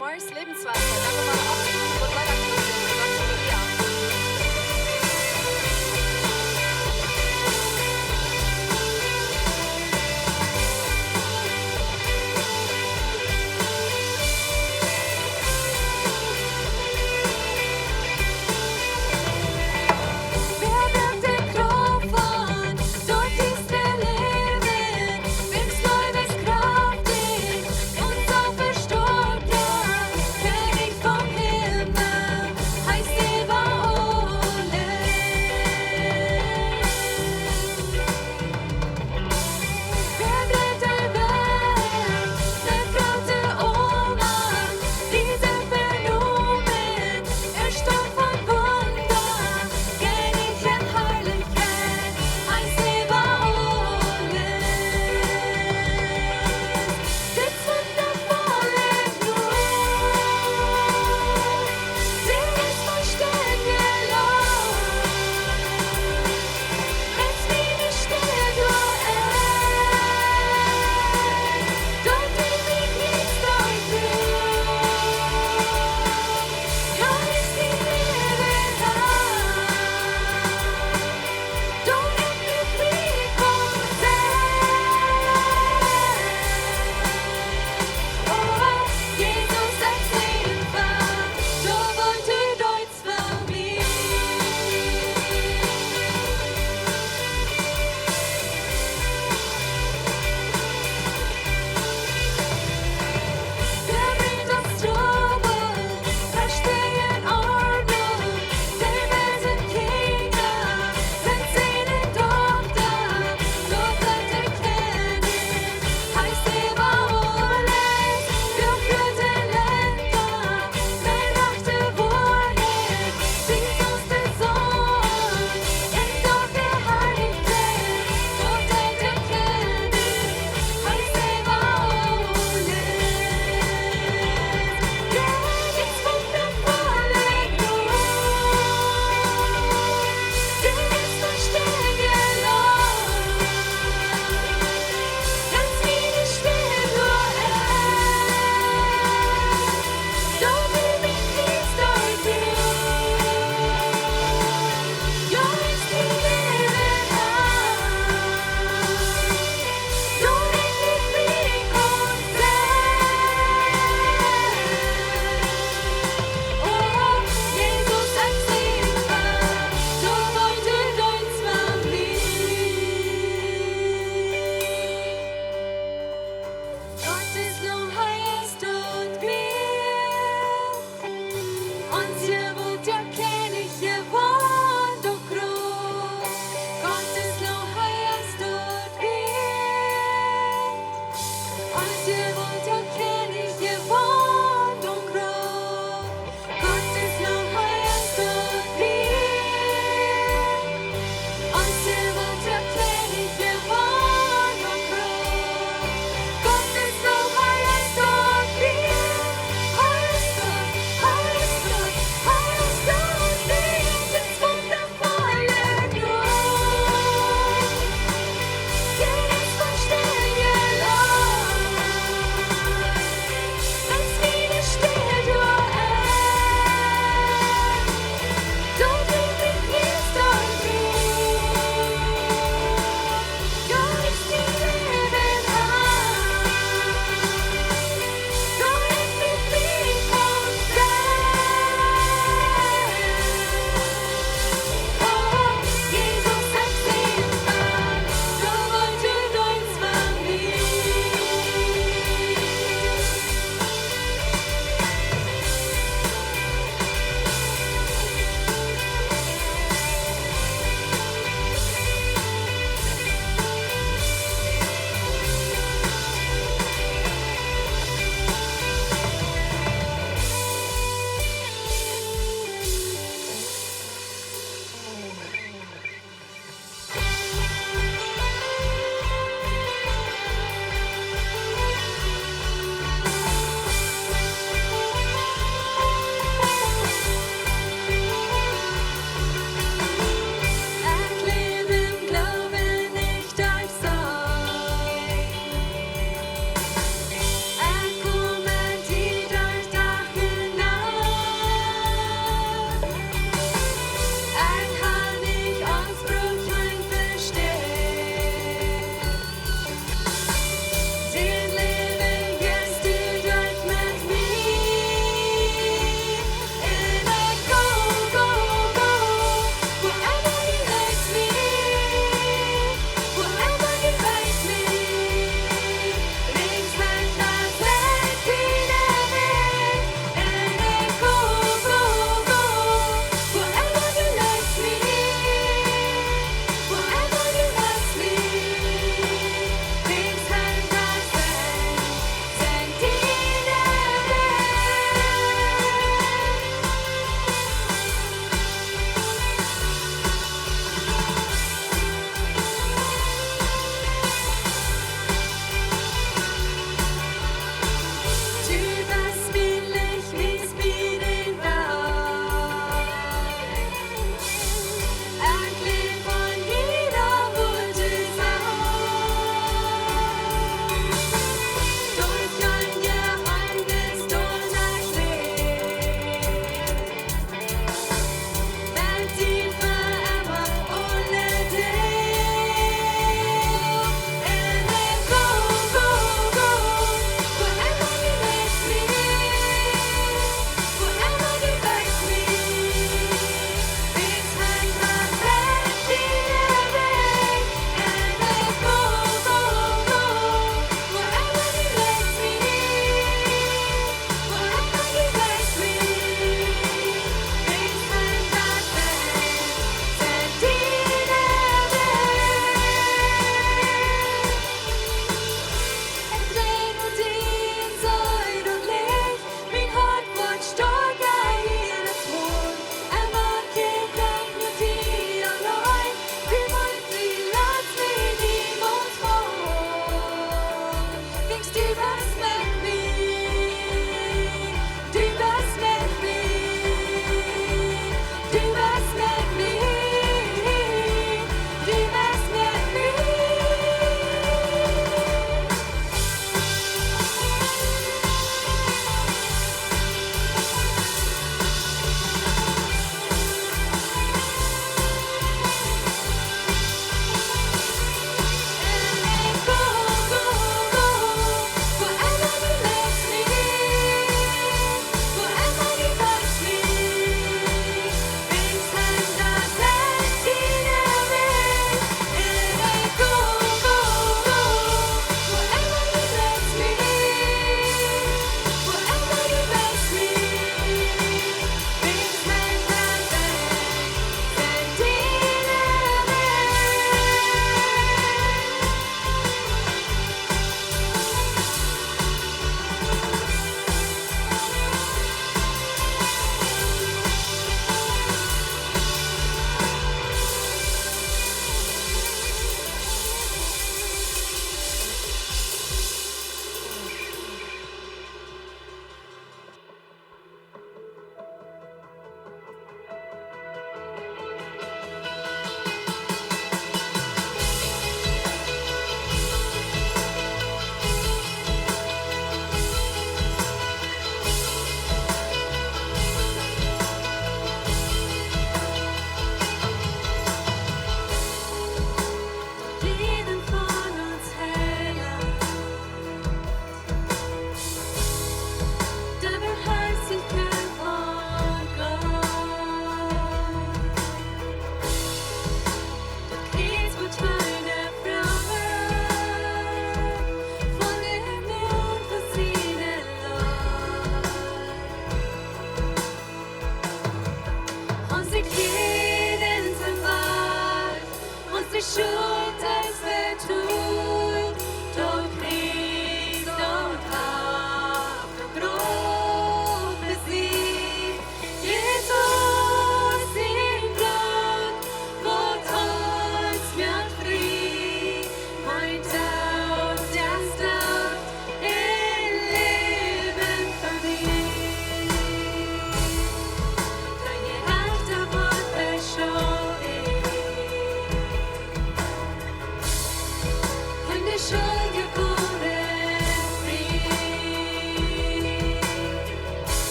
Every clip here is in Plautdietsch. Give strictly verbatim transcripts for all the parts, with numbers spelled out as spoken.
Morjes Lebenswasser, dan woa wie oppstonen, woat Leeda kloa sent, un dan sent wie hia. Wäa woat de Krauft von, doa es de Läwen, wäms Leew es kjraftich, un soo vestoakjen, Kjennich vom Himmel.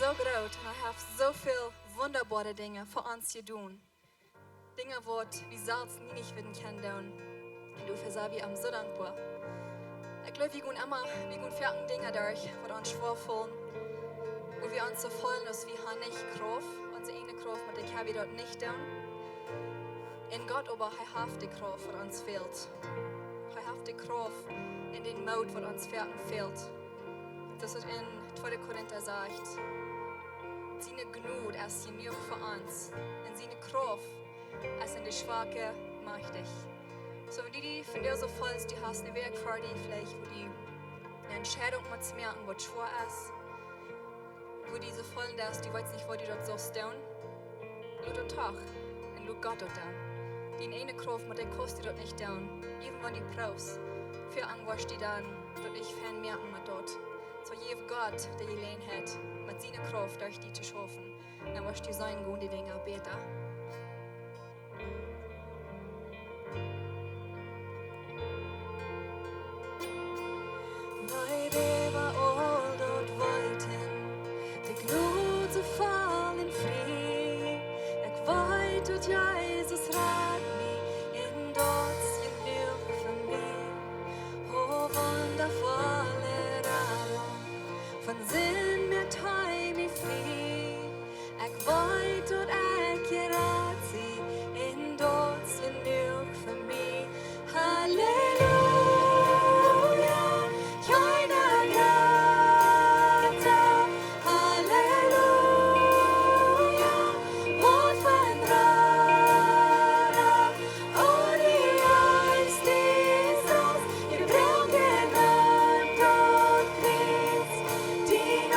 soo groot un hee haft soo väl wundaboare Dinja fa ons jedonen. Dinja, waut wie selfst nie nich wudden kjennen doonen. Un doafäa sent wie am soo dankboa. Ekj jleew, wie gonen emma, wie gonen foaken Dinja derch, waut ons schwoa faulen, wua wie ons soo feelen, aus wie haben nich Krauft, onse ieejne Krauft, met dee kjenn wie daut nich doonen. Un Gott oba, hee haft de Krauft, waut ons fält. Hee haft de Krauft un dän Moot, waut ons foaken fält. Daut es en tweede Korinta sajcht: Siene Jnod es jenuach fa ons, un siene Krauft es en de Schwake majchtich. Soo, wan du die vondoag soo feelst, du hast eene Wäakj ver die, veleicht, wua du eene Entscheidunk motst moaken, waut schwoa es, wua du die soo feelst, daut du weetst nich, woo du daut saust doonen, lot daut doch, un lot Gott daut doonen. Diene ieejne Krauft, met dee kaust du daut nich doonen. Äwent wan du proowst, foaken woascht du dan daut nich fein moaken met daut. Soo, jeff Gott de Jeläajenheit, met siene Krauft derch die to schaufen. Dan woascht du seenen, gonen de Dinja bäta. Wiet äwa aul daut Weeten, de Jnod soo voll un frie. Ekj weet, daut Jesus rat mie, un daut es jenuach fa mie. O wundafolle Radunk, von Sind moakt hee mie frie. Ekj weet, daut ekj jerat sie, un daut es jenuach fa mie. Halleluja, kjeena jrata. Halleluja, waut fa een Rada. O, du hast Jesus jebrungen aun daut Kjriez. Dien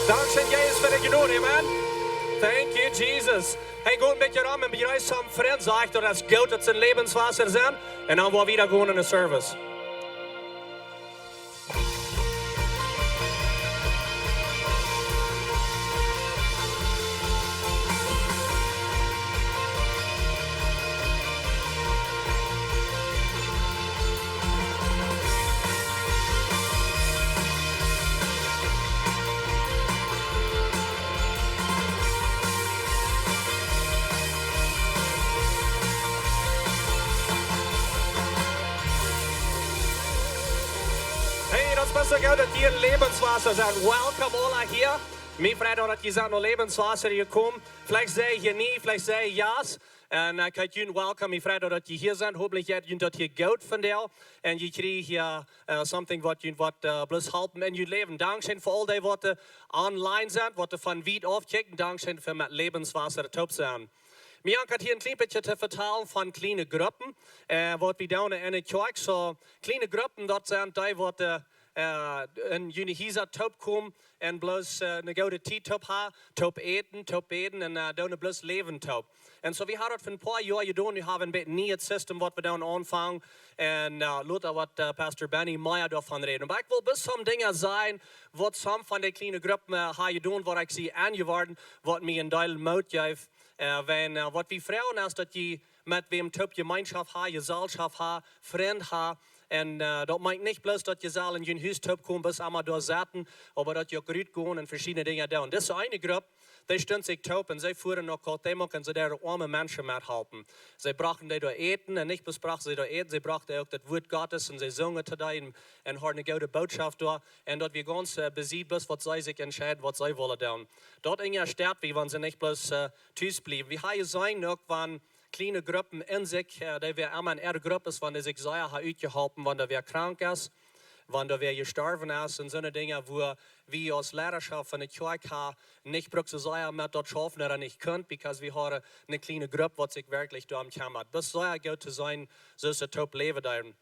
Dankscheen, Jesus, fa de Jnod. Amen. Thank you, Jesus. Hey, go een bät rom un bejreess aun Frind. Saj, daut es goot, daut see Läwenswota sent. Un dan woa wie wieda gonen en de Service. Hey, daut es best goot, daut jie en Läwenswota sent. Welcome, aula hia. Mie freit daut, daut jie sent no Läwenswota jekomen. Veleicht sie jie hia nie, veleicht sie jie jast. Un, eh, ekj heet junt welcome. Mie freit daut, daut jie hia sent. Hopentlich jeit junt daut hia goot vondoag. Un jie kjrieen hia, eh, something waut junt woat, eh, bloos halpen en jun Läwen. Dankscheen fa aul dee waut, eh, online sent, waut von wiet auf kjikjen. Dankscheen fa met Läwenswota toop sennen. Mie jankat hia een kjlien bät to vetalen von kjliene Gruppen, eh, waut wie doonen en de Kjoakj. Soo, kjliene Gruppen, daut sent dee waut, eh, eh, en june Hiesa toop komen un bloos, eh, ne goode Tiet toop haben, toop äten, toop bäden un, eh, doonen bloos läwen toop. Un soo, wie haben daut fa een poa Joa jedonen. Nu haben wie een bät een nieet System waut wie doonen aunfangen. Un, eh, lot wie waut, eh, Pastor Benny mea doavon räden. Oba ekj well bloos some Dinja sajen, waut some von de kjliene Gruppen, eh, haben jedonen, waut ekj sie aunjeworden, waut mie een Deel Moot jeef. Eh, wan, eh, waut wie froagen es daut jie met wäm toop Jemeenschoft haben, Jeselschoft haben, Frind haben. Un, eh, daut meent nich bloos daut jie sellen en jun Hus toop komen, bloos emma doa sitten, oba daut jie uk rut gonen un veschiedne Dinja doonen. Dise eene Grupp, dee stunt sikj toop un see fuaren no Cuauhtémoc un see deeden oame Menschen methalpen. See brochten dee doa Äten un nich bloos brochten see doa Äten, see brochten uk daut Wuat Gottes un see sungen to dee un, un hauden ne goode Bootschoft doa. Un daut wia gaunz, eh, besied bloos waut see sikj entscheiden, waut see wullen doonen. Daut enne Staut, wie wan see nich bloos, eh, tus bliewen. Wie haben jeseenen uk, wan kjliene Gruppen en sikj, eh, dee wia emma en äare Gruppen, wan dee sikj sea haben utjeholpen, wan doa wäa krank es, wan doa wäa jestorwen es, un soone Dinja, wua wie aus Leidaschoft von de Kjoakj haben nich brukt soo sea met daut schaufen, daut nich kunt, because wie hauden ne kjliene Grupp, waut sikj werkjlich doarom kjemmat. Daut es sea goot to seenen, soo aus see toop läwen deeden.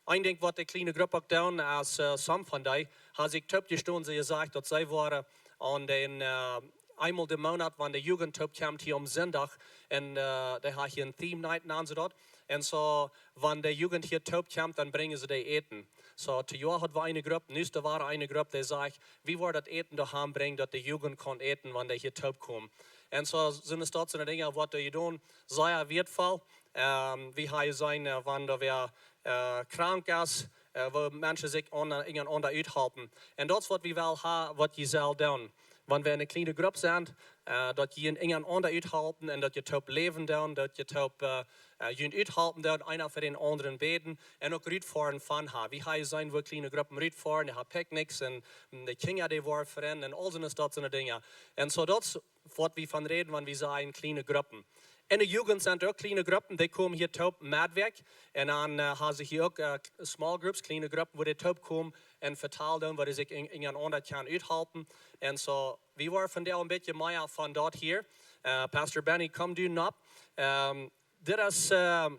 Een Dinkj waut de kjliene Grupp uk doonen, es, eh, some von dee haben sikj toop jestonen, see jesajcht, daut see woaren aun dän, eh, eemol dän Moonat, wan de Jugend toop kjemt hia aum Sindach, un, eh, dee haben hia een Theme Night, nanen see daut. Un soo, wan de Jugend hia toop kjemt, dan brinjen see dee Äten. Soo, dit Joa haud wie eene Grupp, nu es doa wada eene Grupp, dee sajcht, wie woaren daut Äten doa han brinjen, daut de Jugend kaun äten, wan dee hia toop komen. Un soo, sent daut soone Dinja, waut doa jedonen, sea wieetvoll. Ehm, wie haben jeseenen, eh, wan doa wäa, eh, krank es, eh, wua Menschen sikj aun, eh, unjarenaunda uthalpen. Un daut es waut wie wellen haben, waut jie sellen doonen. Wan wie ne kjliene Grupp sent, eh, daut jie unjarenaunda uthalpen un daut jie toop läwen doonen, daut jie toop, eh, eh, junt uthalpen doonen, eena fa dän aundren bäden un uk rutfoaren von haben. Wie haben jeseenen, wua kjliene Gruppen rutfoaren, dee haben Picknicks un, mm, de Kjinja dee woaren vereent un aul soone, daut soone Dinja. Un soo daut es waut wie von räden, wan wie sajen kjliene Gruppen. En de Jugend sent uk kjliene Gruppen, dee komen hia toop met Wäakj. Un dan, eh, haben see hia uk, eh, small groups, kjliene Gruppen, wua dee toop komen un vetalen doonen, wua dee sikj un, unjarenaunda kjennen uthalpen. Un soo, wie woaren vondoag een bät mea von daut hieren. Eh, Pastor Benny, komm du nopp. Ehm, dit es, ehm,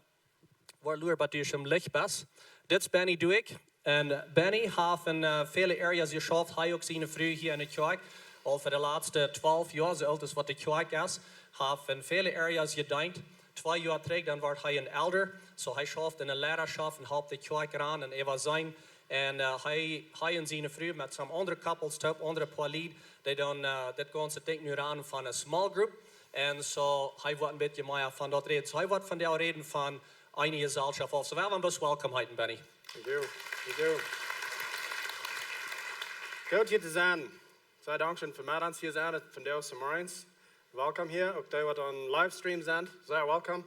woa, lua bat du aum Licht best. Dit es Benny Duick. Un Benny haft en, eh, väle areas jeschauft. Hee uk siene Fru hia en de Kjoakj. Aul fa de latste twalf Joa, soo oolt aus waut de Kjoakj es. Haft en väle areas jedeent. Twee Joa trigj, dan wort hee een elder. Soo hee schauft en de Leidaschoft un halpt de Kjoakj aun un äwa seenen. Un, eh, hee, hee un siene Fru met some aundre couples toop, aundre poa Lied, dee doonen, eh, dit gaunze Dinkj nu aun von een small group. Un soo, hee woat een bät mea von daut räden. Soo, hee woat vondoag räden von eene Jeselschoft. Soo, wie haben bloos welcome heeten, Benny. Thank you. Thank you. Goot hia to sennen. Sea dankscheen fa met ons hia sennen vondoag zemorjes. Welcome hia. Uk dee waut aum Livestream sent, sea welcome.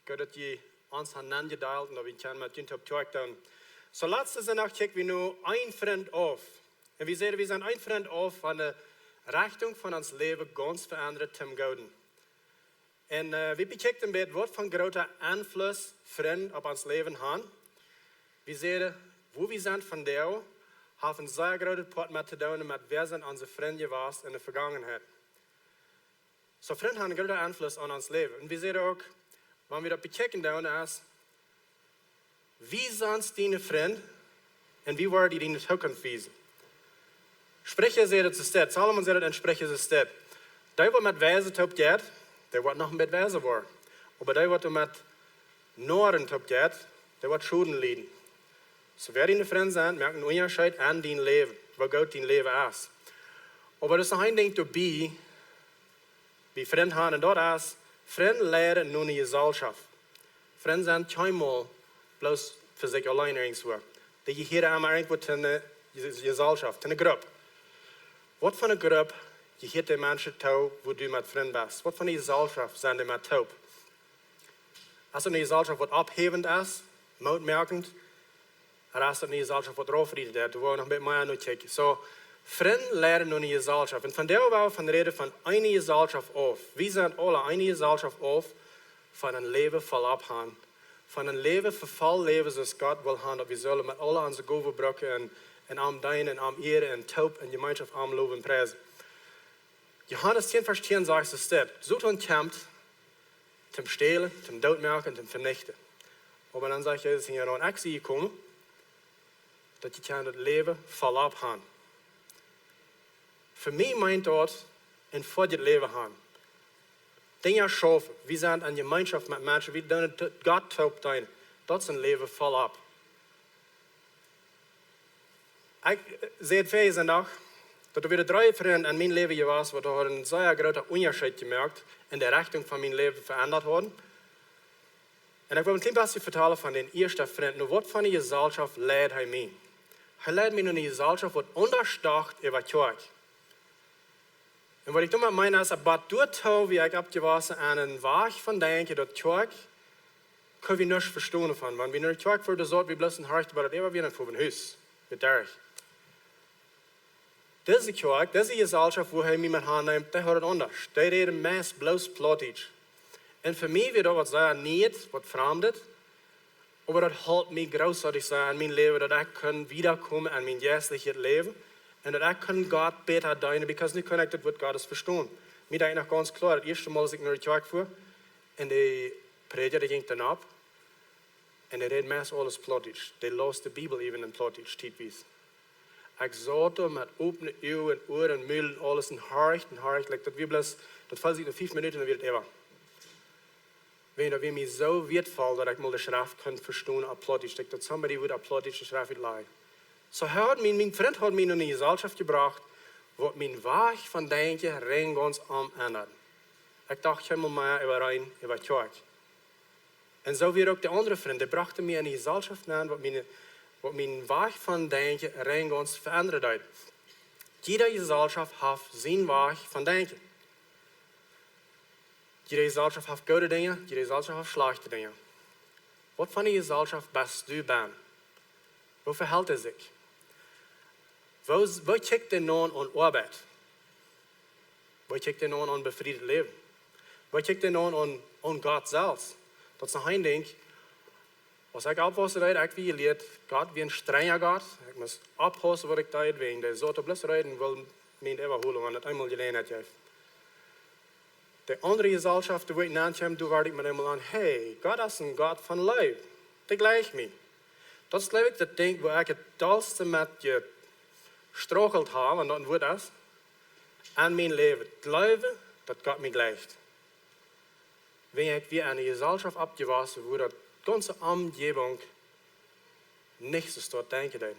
Goot daut jie ons han aunjedeelt un daut wie kjennen met junt opp Kjoakj doonen. Soo, latste Sindach kjikjt wie nu een Frint auf. Un wie säden, wie sent een Frint auf von de Rechtunk von ons Läwen gaunz veendat toom Gooden. Un, eh, wie bekjikjten een bät waut fa grooten Enfluss Frind opp ons Läwen haben. Wie säden, wua wie sent vondoag, haft een sea grootet Poat met to doonen met wäa sent onse Frind jewast en de Vegangenheit. Soo Frind haben een grooten Enfluss aun ons Läwen. Un wie säden uk, wan wie daut bekjikjen doonen, es, woo sent diene Frind un woo woaren dee diene Zukunft wiesen? Spricha sajcht et soo steit, Salomo sajcht et en Spricha soo steit: Dee waut met Weise toop jeit, dee woat noch een bät weiser woaren. Oba dee waut met Noaren toop jeit, dee woat Schoden lieden. Soo wäa diene Frind sent, moakt een Unjascheet aun dien Läwen, woo goot dien Läwen es. Oba doa es noch een Dinkj doabie, waut Frind han, un daut es: Frind lieren no ne Jeselschoft. Frind sent kjeenmol bloos fa sikj auleen irjentwua. Dee jehieren emma irjentwua to ne Je-, Jeselschoft, to ne Grupp. Waut fa ne Grupp jehieet de Menschen too, wua du met Frind best? Waut fa ne Jeselschoft sent dee met toop? Es et ne Jeselschoft waut opphäwent es, mootmoakent, ooda es et ne Jeselschoft waut raufrieten deit, wua wie noch een bät mea no kjikjen? Soo, Frind lieren no ne Jeselschoft. Un vondoag well wie von räden von eene Jeselschoft auf. Wie sent aula eene Jeselschoft auf von een Läwen voll opp han. Von een Läwen, voll Läwen, soo aus Gott well han, daut wie sellen met aul onse Gowen brucken un, un am deenen un am ieren un toop en Jemeenschoft am lowen un priesen. Johanes tieen, Varsch tieen sajcht et soo steit: Soton kjemt toom stälen, toom dootmoaken, toom venichten. Oba dan sajcht Jesus hinjaraun: Ekj sie jekomen, daut jie kjennen daut Läwen voll opp han. Fa mie meent daut een vollet Läwen han. Dinja schaufen, wie sent en Jemeenschoft met Menschen, wie doonen to-, Gott toop deenen. Daut es een Läwen voll opp. Ekj, eh, säd väajen Sindach, daut doa wieren dree Frind en mien Läwen jewast, waut doa een sea groota Unjascheet jemoakt un de Rechtunk von mien Läwen veendat hauden. Un ekj well een kjlien bät vetalen von dän ieeschten Frint. No waut fa ne Jeselschoft leid hee mie? Hee leid mie no ne Jeselschoft, waut aundasch docht äwa Kjoakj. Un waut ekj doamet meen es, daut doatoo, woo ekj oppjewossen, aun een Wajch von denkjen, daut Kjoakj, kunn wie nuscht vestonen von. Wan wie no de Kjoakj foaren, dan saut wie bloos un horchten, oba daut äwa wie en Hus, bie Derch. Dise Kjoakj, dise Jeselschoft, wua hee mie met han nemt, dee haud et aundasch. Dee räden meist bloos Plautdietsch. Un fa mie wia daut waut sea Nieet, waut Framdet. Oba daut holp mie groot, daut ekj saj, en mien Läwen, daut ekj kunn wiedakomen en mien jeistlichet Läwen. Un daut ekj kunn Gott bäta deenen, because nu kunn ekj daut Wuat Gottes vestonen. Mie denkj noch gaunz kloa, daut ieeschte Mol, aus ekj no de Kjoakj foa, un de Prädja, dee jinkj dan opp, un dee räd meist aules Plautdietsch. Dee laus de Bibel äwen en Plautdietsch, tietwies. Ekj saut doa met opne Uagen, Uaren, Mul un aules un horcht un horcht, like, daut wia bloos, daut felt sikj no fief Minuten, dan wia et äwa. Wan daut wia mie soo wieetvoll, daut ekj mol de Schreft kunn vestonen opp Plautdietsch, like, daut somebody would opp Plautdietsch de Schreft utlajen. Soo hee haud mie, mien Frint haud mie en ne Jeselschoft jebrocht, waut mien Wajch von denkjen rein gaunz omendat. Ekj docht kjeenmol mea äwa rein, äwa Kjoakj. Un soo wia uk de aundre Frint, dee brochten mie en ne Jeselschoft nenn, waut mien, waut mien Wajch von denkjen rein gaunz veendat deed. Jiede Jeselschoft haft sien Wajch von denkjen. Jiede Jeselschoft haft goode Dinja, jiede Jeselschoft haft schlajchte Dinja. Waut fa ne Jeselschoft best du bennen? Woo vehelt dee sikj? Woo, woo kjikjt dee no aun Oabeit? Woo kjikjt dee no aun befrieet Läwen? Woo kjikjt dee no aun, aun Gott selfst? Daut es noch een Dinkj. Aus ekj oppwaussen deed, ekj wia jelieet, Gott wia een strenja Gott. Ekj must oppaussen waut ekj deed, wäajen dee saut doa bloos reed un wull mie äwaholen, wan et eemol Jeläajenheit jeef. De aundre Jeselschoft, wua ekj nenn kjeem, doa wort ekj met eemol aun: Hey, Gott es een Gott von Leew. Dee jleicht mie. Daut es, jleew ekj, daut Dinkj, wua ekj daut dollste met jestruggled hab, wan daut een Wuat es, en mien Läwen. Jleewen, daut Gott mie jleicht. Wan ekj wia en ne Jeselschoft oppjewossen, wua daut gaunze Omjäwunk nich soo denkjen deed.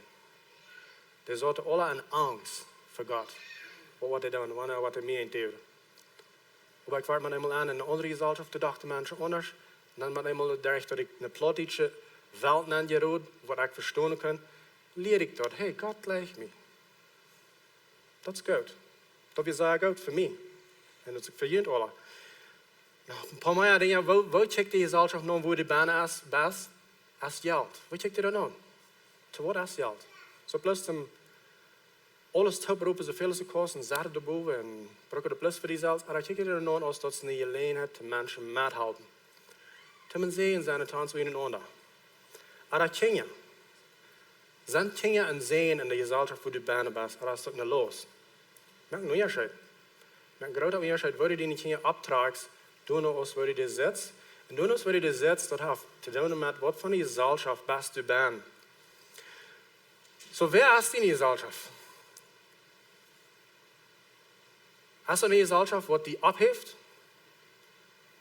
Dee sauten aula en Angst fa Gott. Waut woat dee doonen, wan hee waut mie aundeed? Oba ekj wort met eemol aun en ne aundre Jeselschoft, doa dochten Menschen aundasch. Un dan met eemol, derch daut ekj en ne plautdietsche Welt nenn jerod, waut ekj vestonen kunn, lieed ekj daut: Hey, Gott jleicht mie. Daut es goot. Daut wia sea goot fa mie. Un daut es uk fa junt aula. Noch een poa mea Dinja, woo, woo kjikjt de Jeselschoft no, wua du bennen es, best, es Jelt? Woo kjikjt dee dan no? To waut es Jelt? Soo bloos om aules toopropen, soo väl aus du kaust, un sat doa bowen un bruck et bloos fa die selfst. Ooda kjikjt dee dan no, aus daut es ne Jeläajenheit, de Menschen methalpen, toom een Säajen sennen to ons unjarenaunda? Ooda Kjinja. Sent Kjinja een Säajen en de Jeselschoft, wua du bennen best, ooda es daut ne Laust? Moakt een Unjascheet. Moakt een groota Unjascheet, woo du diene Kjinja opptrakjst, doano aus woo du dee sitst. Un doano aus woo du dee sitst, daut haft to doonen met, waut fa ne Jeselschoft best du bennen. Soo, wäa es diene Jeselschoft? Es daut eene Jeselschoft, waut die oppheft,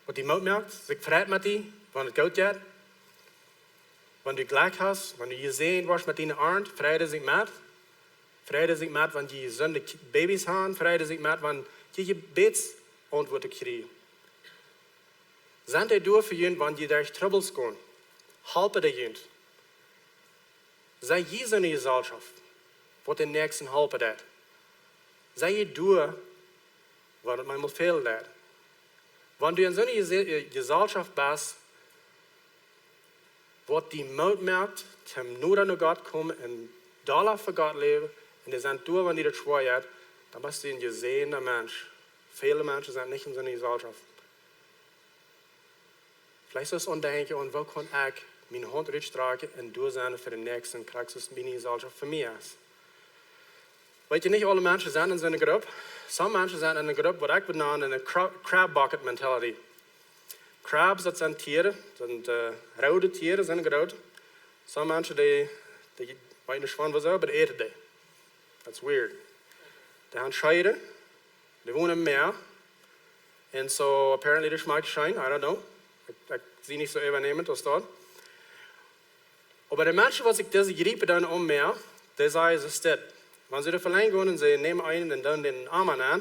waut die Moot moakt, sikj freit met die, wan et goot jeit? Wan du Jlekj hast, wan du jesäajent woascht met diene Arnt, freit dee sikj met? Freit dee sikj met, wan jie jesunde Babys han? Freit dee sikj met, wan jie Jebädsauntwuaten kjrieen? Sent dee doa fa junt, wan jie derch Trubbels gonen? Halpen dee junt? Sie jie soone Jeselschoft, waut dän Näakjsten halpen deit? Sie jie doa, wan et mol fälen deit? Wan du en soone Jese-, Jeselschoft best, waut die Moot moakt, toom noda no Gott komen un dolla fa Gott läwen, un dee sent doa, wan die daut schwoa jeit, dan best du een jesäajenda Mensch. Väle Menschen sent nich en soone Jeselschoft. Veleicht soo aun denkjen, aun woo kaun ekj miene Haunt utstrakjen un doa sennen fa dän Näakjsten, krakjt soo aus miene Jeselschoft fa mie es. Weet jie, nich aule Menschen sent en soone Grupp. Some Menschen sent en eene Grupp, waut ekj wudd nanen eene cra-, crab bucket mentality. Crabs, daut sent Tieren, daut sent, äh, roode Tieren, sent groot. Some Menschen, dee, dee weeten nich von woo, oba dee äten dee. That's weird. Dee han Schäden, dee wonen em Mäa. And so apparently dee schmakjt scheen, I don't know. Ekj, ekj sie nich soo äwanämend aus daut. Oba de Menschen, waut sikj dise jriepen dan om Mäa, dee sajen, es dit. Wan see doa velenjd gonen un see nämen eenen un doonen dän en Ama nenn,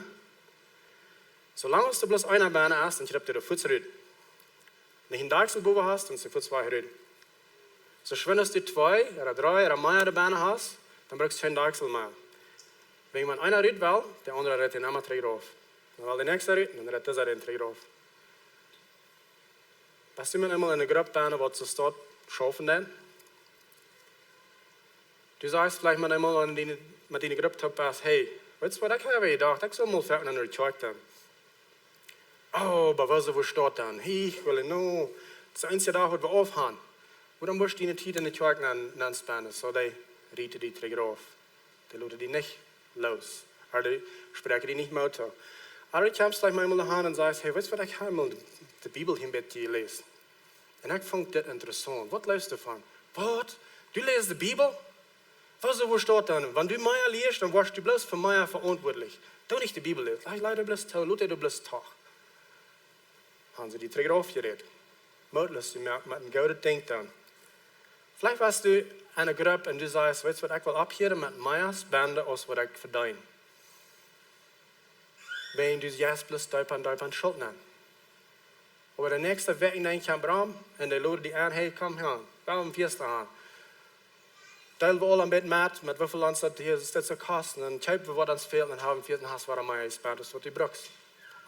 soo lang aus doa bloos eena bennen es, dan kjricht dee doa fuaz rut. Wan du een Dakjsel bowen hast, dan es dee fuaz wajch rut. Soo schwind aus du twee ooda dree ooda mea doa bennen hast, dan brukst du kjeen Dakjsel mea. Wan eena rut well, de aundra rit dän emma trigj rauf. Dan well de näakjsta rut, dan rit disa dän trigj rauf. Best du mau eemol en eene Grupp bennen, waut soo staut schaufen dan? Du sajchst veleicht mau eemol, wan du met diene Grupp toop best: "Hey, weetst waut, ekj hab jedocht, ekj sull mol foaken no de Kjoakj dan." "Oh, oba woo, woo staut dan? Hey, ekj well no, daut es de eensje Dach, waut wie auf han." "Wuarom wurscht du diene Tiet en de Kjoakj nenn, nenn spenden?" Soo, dee rieten die trigj rauf. Dee loten die nich loos. Ooda dee spräakjen die nich Moot too. Ooda du kjemst veleicht mau eemol han un sajchst: "Hey, weetst waut, ekj hab mol de, de Bibel hia een bät jeläst. Un ekj funk dit interessaunt. Waut leefst du von?" "Waut? Du läst de Bibel? Woo, woo staut dan? Wan du mea lieescht, dan woascht du bloos fa mea veauntwuatlich. Doo nich de Bibel läsen. Ekj leid die bloos too, lot die bloos toch." Han see die trigj rauf jerät. Mootloos jemoakt met een goodet Dinkj dan. Veleicht best du en eene Grupp un du sajchst: "Weetst waut, ekj well opphieren met mea spenden aus waut ekj vedeen." Wan du jeist bloos deepa un deepa en Schult nenn. Oba de näakjste Wäakj dan kjemt Bram un dee loden die en: "Hey, komm han, well een Fiesta han. Deel wie aula een bät met, met woo väl ons daut hia es, daut soo kost. Un dan kjeep wie waut ons fält un haben Fiesta, dan hast waut mea jespent aus waut du brukst.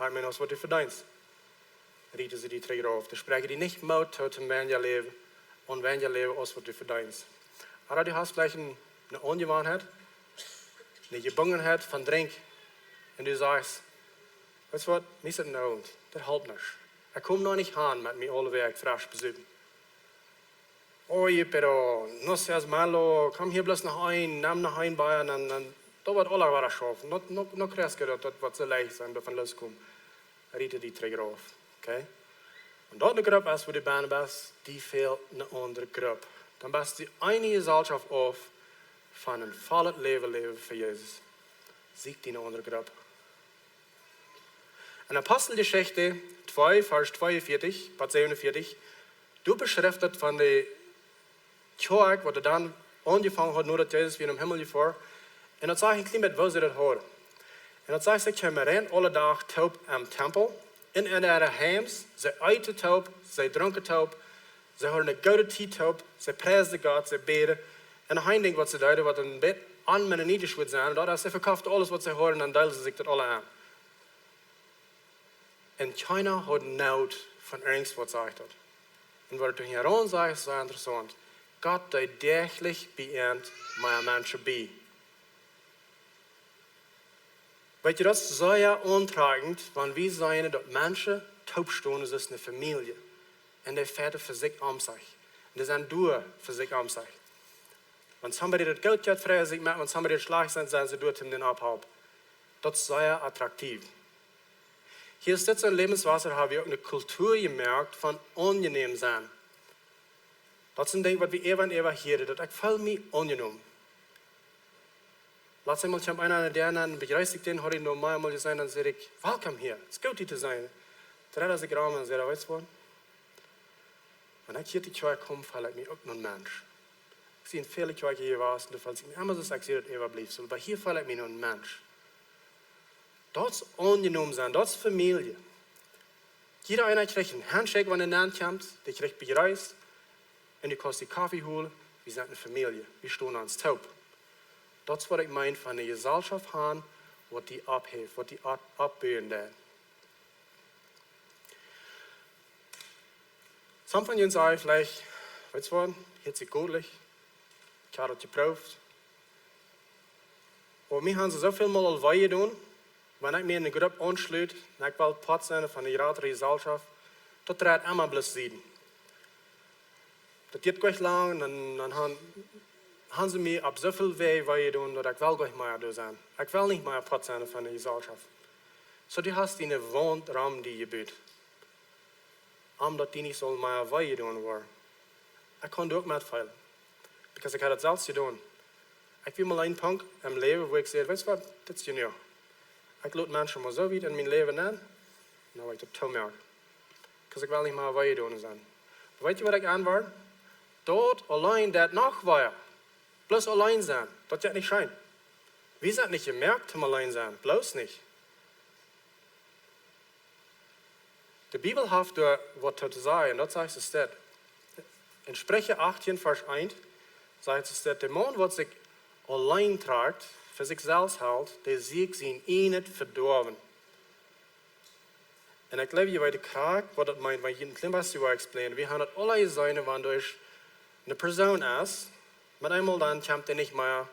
I mean, aus waut du vedeenst." Rieten see die trigj rauf. Dee spräakjen die nich Moot too, toom weinja läwen, un weinja läwen aus waut du vedeenst. Ooda du hast veleicht eene, eene Aunjewanheit, eene Jebungenheit von Drinkj. Un du sajchst: "Weetst waut, mie es et en Owent, daut halpt nuscht. Ekj kom noch nich han met mie aule Wäakj fresch besupen." "Oye, pero no seas malo, komm hia bloos noch een, nemm noch een Bia un dan, dan, daut woat aula wada schaufen. No, no, no kjrichst du daut, daut woat soo leicht sennen, doavon looskomen." Rieten die trigj rauf. Okay? Un daut eene Grupp es, wua du bennen best, die fält eene aundre Grupp. Dan best du eene Jeselschoft auf von een vollet Läwen läwen fa Jesus. Sieekj die eene aundre Grupp. En Aposteljeschicht twee, Varsch tweeunvieetich bat säwenunvieetich, doa beschrift daut von de Kjoakj, waut doa dan aunjefongen haud, no daut Jesus wia nom Himmel jefoaren. Un daut sajcht een kjlien bät, woo see daut hauden. Un daut sajcht, see kjeemen rein aule Dach toop em Tempel, un en äare Heims, see eeten toop, see drunken toop, see hauden eene goode Tiet toop, see priesden Gott, see bäden. Un een Dinkj, waut see deeden, waut een bät onmennonitisch wudd sennen, daut es, see vekoften aules, waut see hauden, un deelden see sikj daut aula en. Un kjeena haud Noot von irjent waut, sajcht daut. Un waut et doa hia aun sajcht, es sea interessaunt. Gott deed däachlich bie an mea Menschen bie. Weetst du, daut es sea auntrakjent, wan wie seenen, daut Menschen toopstonen aus eene Famielje. Un dee foaken fa sikj aum Dach. Un dee sent doa fa sikj aum Dach. Wan somebody daut goot jeit, freien see sikj met, wan somebody daut schlajcht jeit, sent see doa, om dän opptohalpen. Daut es sea attraktiv. Hia es dit soo en Lebenswasser, hab wie uk eene Kultua jemoakt von aunjenäm sennen. Daut es een Dinkj, waut wie äwa un äwa hieren, daut ekj feel mie aunjenomen. Latst eemol kjeem eena aun de Däa aun un bejreesd ekj dän, haud ekj am noch mau emol jeseenen, dan säd ekj: "Welcome here, et es goot hia to sennen." Dreit sikj rom un säd: "Weetst waut? Wan ekj hia to Kjoakj kom, feel ekj mie uk noch een Mensch. Ekj sie en väle Kjoakjen jewast un doa feel ekj mie emma soo aus ekj sie daut Äwabliefsel, oba hia feel ekj mie noch een Mensch." Daut es aunjenomen sennen, daut es Famielje. Jieda eena kjricht een Handshake, wan hee aun kjemt, dee kjricht bejreesd. Un du kaust die Koffe holen, wie sent eene Famielje, wie stonen ons toop. Daut es waut ekj meen von eene Jeselschoft haben, waut die oppheft, waut die op-, oppbuen deit. Some von junt sajen veleicht: "Weetst waut, hia es et goot, ekj hab daut jeprooft. Oba mie haben see soo väl mol aul wee jedonen, wan ekj mie en eene Grupp aunschluten un ekj well Poat sennen von eene jratre Jeselschoft, daut dreit emma bloos Sieden. Daut diet nich lang, dan, dan haben, haben see mie opp soo väl Wäaj wee jedonen, daut ekj well nich mea doa sennen. Ekj well nich mea Poat sennen von eene Jeselschoft." Soo, du hast diene Waunt rom die jebut, om daut die nich saul mea wee jedonen woaren. Ekj kaun doa uk metfeelen, because ekj hab daut selfst jedonen. Ekj wia mol een Punkt em Läwen, wua ekj säd: "Weetst waut, dit es jenuach. Ekj lot Menschen mau soo wiet en mien Läwen nenn, un dan well ekj daut toomoaken, because ekj well nich mea wee jedonen sennen." Oba weetst du, waut ekj aunwort? Daut auleen, daut noch wea, bloos auleen sennen, daut jeit nich scheen. Wie sent nich jemoakt toom auleen sennen, bloos nich. De Bibel haft doa waut to sajen, daut sajcht et dit. En Spricha achtieen, Varsch eent, sajcht et dit: "De Maun, waut sikj auleen trakjt, fa sikj selfst helt, dee sieekjt sien ieejnet Vedoawen." Un ekj jleew, jie weeten krakjt, waut daut meent, wan ekj een kjlien bät woa explainen. Wie haben daut aula jeseenen, wan doa eene Persoon es, met eemol dan kjemt dee nich mea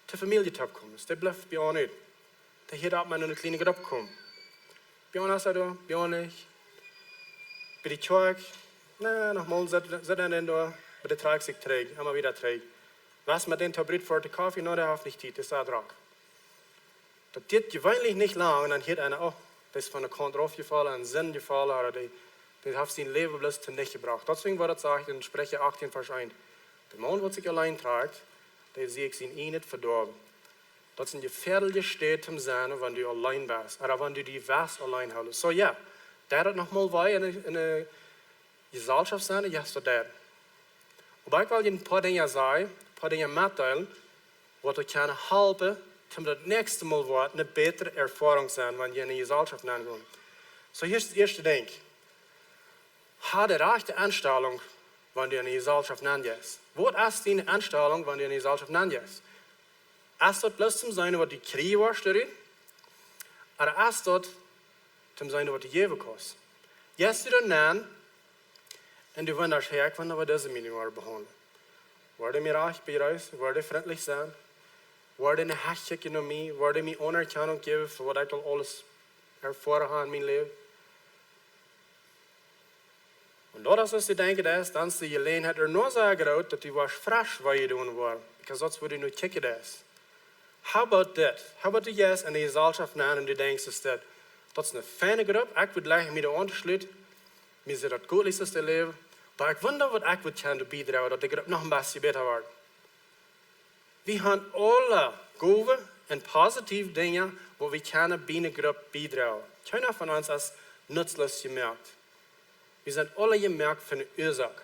to Famielje toopkomen. Dee blift bie ons nich. Dee hieet opp met eene kjliene Grupp komen. Bie ons es hee doa, bie ons nich. Bie de Kjoakj, na, noch mol, sitt, sitt hee doa, oba dee trakjt sikj trigj, emma wada trigj. Wia met dän to Brietkoffe, no, dee haft nich Tiet, dee es drock. Daut diet jeweenlich nich lang un dan hieet eena: "Oh, dee es von de Kaunt raufjefollen, en Sind jefollen, ooda dee, dee haft sien Läwen bloos tonicht jebrocht." Daut es waut daut sajcht en Spricha achtieen, Varsch eent: "De Maun, waut sikj auleen trakjt, dee sieekjt sien ieejnet Vedoawen." Daut es eene jefäadelje Städ toom sennen, wan du auleen best, ooda wan du die west auleen hoolen. Soo jo, daut daut noch mol wea en eene, en eene Jeselschoft sennen, jo, soo daut. Oba ekj well junt een poa Dinja sajen, een poa Dinja metdeelen, waut junt kjennen halpen, toom daut näakjste Mol woat eene bätre Erfoarunk sennen, wan jie en eene Jeselschoft nengonen. Soo, hia es daut ieeschte Dinkj. Hab de rajchte Enstalunk, wan du en eene Jeselschoft nenjeist. Waut es diene Enstalunk, wan du en eene Jeselschoft nenjeist? Es daut bloos toom seenen, waut du kjrieen woascht doaderch? Ooda es daut toom seenen, waut du jäwen kaust? Jeist du doa nenn un du wundasch: "Hey, ekj wunda, woo dise mie nu woaren behaundlen. Woaren dee mie rajcht bejreessen? Woaren dee frintlich sennen? Woaren dee eene Achtjunk jäwen mie? Woaren dee mie Aunerkjanunk jäwen fa waut ekj aul aules erfoaren hab en mien Läwen?" Wan daut es, waut du denkjst, dan es, dan es de Jeläajenheit ea noch sea groot, daut du woascht fresch wee jedonen woaren, because daut es, wua du no kjikjst. How about that? How about du jeist en eene Jeselschoft nenn un du denkjst, es dit, daut es eene fiene Grupp, ekj wudd jlikj mie doa aunschluten, mie es daut goot, es daut Läwen, oba ekj wunda, waut ekj wudd kjennen doabiedroagen, daut de Grupp noch een bät bäta woat. Wie haben aule Gowen un positive Dinja, waut wie kjennen bie eene Grupp biedroagen. Kjeena von ons es nutzlos jemoakt. Wie sent aule jemoakt fa eene Uasoak.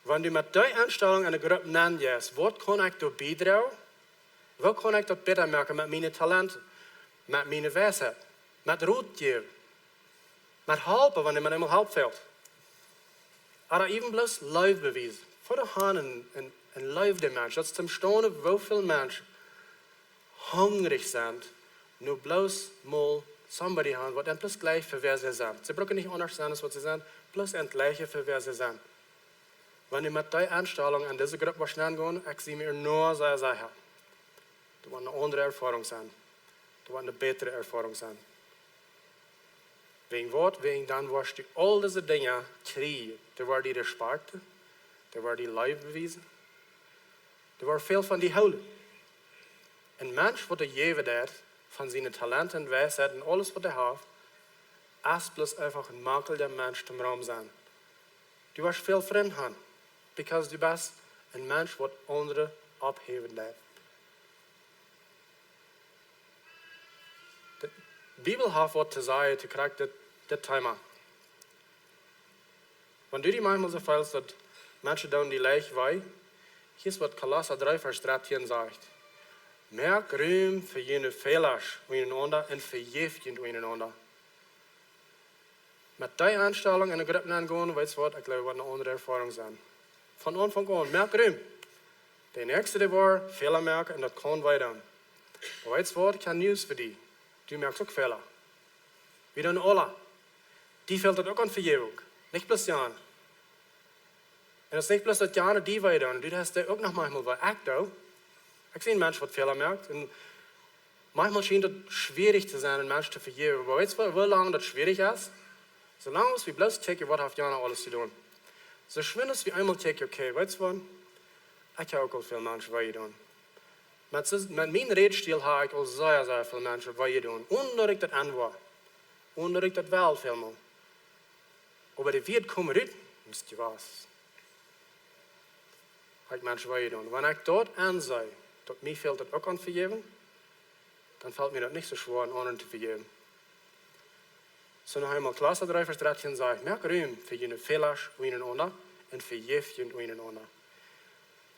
Wan du met dee Enstalunk en eene Grupp nenjeist: "Waut kaun ekj doa biedroagen? Woo kaun ekj daut bäta moaken met miene Talenten, met miene Weisheit, met Rot jäwen, met halpen, wan eena eemol Help fält?" Ooda even bloos Leew bewiesen. Fa de Haun en, en, en Leew de Mensch. Daut es toom staunen, woo väl Menschen hungrich sent, no bloos mol somebody haben, waut an bloos jlikjt fa wäa see sent. See brucken nich aundasch sennen aus waut see sent, bloos an jlikjen fa wäa see sent. Wan du met dee Enstalunk en dise Grupp woascht nengonen, ekj sie mie ea noch sea secha, daut woat eene aundre Erfoarunk sennen. Daut woat eene bätre Erfoarunk sennen. Wäajen waut? Wäajen dan woascht du aul dise Dinja kjrieen. Dee woaren die Respekt, dee woaren die Leew bewiesen, dee woaren väl von die hoolen. Een Mensch, waut doa jäwen deit von siene Talenten, Weisheit un aules, waut hee haft, es bloos eefach een makjelja Mensch toom rom sennen. Du woascht väl Frind haben, because du best een Mensch, waut aundre opphäwen deit. De Bibel haft waut to sajen to krakjt dit, dit Thema. Wan du die maunchmol soo feelst, daut Menschen doonen die leicht wee, hia es waut Kolossa dree Varsch dartieen sajcht: Moakt Rum fa june Fäla unjarenaunda un vejäft junt unjarenaunda. Met dee Enstalunk enne Gruppen nengonen, weetst waut, ekj jleew, woat eene aundre Erfoarunk sennen. Von Aunfank aun, moakt Rum. De näakjste, dee woat Fäla moaken un daut kaun wee doonen. Oba weetst waut, ekj hab News fa die. Du moakst uk Fäla. Wie doonen aula. Die fält daut uk aun Vejäwunk. Nich bloos Jan. Un daut es nich bloos daut Jan die wee doonen. Du hast dee uk noch maunchmol wee. Ekj doo. Ekj sie een Mensch, waut Fäla moakt. Un maunchmol schient daut schwierich to sennen, een Mensch to vejäwen. Oba weetst waut, woo lang daut schwierich es? Soo lang aus wie bloos kjikjen, waut haft jana aules jedonen. Soo schwind aus wie eemol kjikjen, okay, weetst waut, ekj hab uk aul väl Menschen wee jedonen. Met, soo- met mienen Rädstiel hab ekj aul sea, sea väl Menschen wee jedonen, onen daut ekj daut enwoa. Onen daut ekj daut well, välmol. Oba de Wieed kjeemen rut, un daut wia, hab ekj Menschen wee jedonen. Wan ekj daut enseenen, daut mie fält daut uk aun Vejäwunk, dan fält mie daut nich soo schwoa, aundre to vejäwen. Soo noch eemol, Kolossa dree Varsch dartieen sajcht: Moakt Rum fa june Fäla unjarenaunda un vejäft junt unjarenaunda.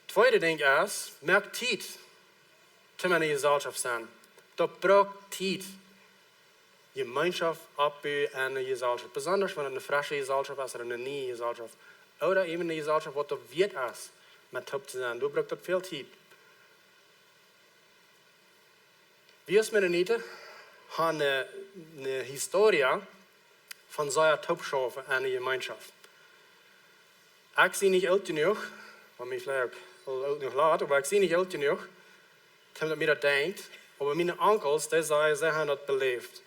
Tweede Dinkj es, moakt Tiet toom enne Jeselschoft sennen. Daut brukt Tiet. Jemeenschoft oppbuen enne Jeselschoft. Besonda wan daut eene fresche Jeselschoft es ooda eene niee Jeselschoft. Ooda äwen eene Jeselschoft, waut daut wieet es, met toop to sennen. Doa brukt daut väl Tiet. Wie aus Mennoniten haben eene, eene Historie von sea toop schaufen enne Jemeenschoft. Ekj sie nich oolt jenuach, wan mie veleicht uk aul oolt jenuach lat, oba ekj sie nich oolt jenuach, toom daut mie daut denkjt, oba miene Onkels, dee sajen, see haben daut beläft.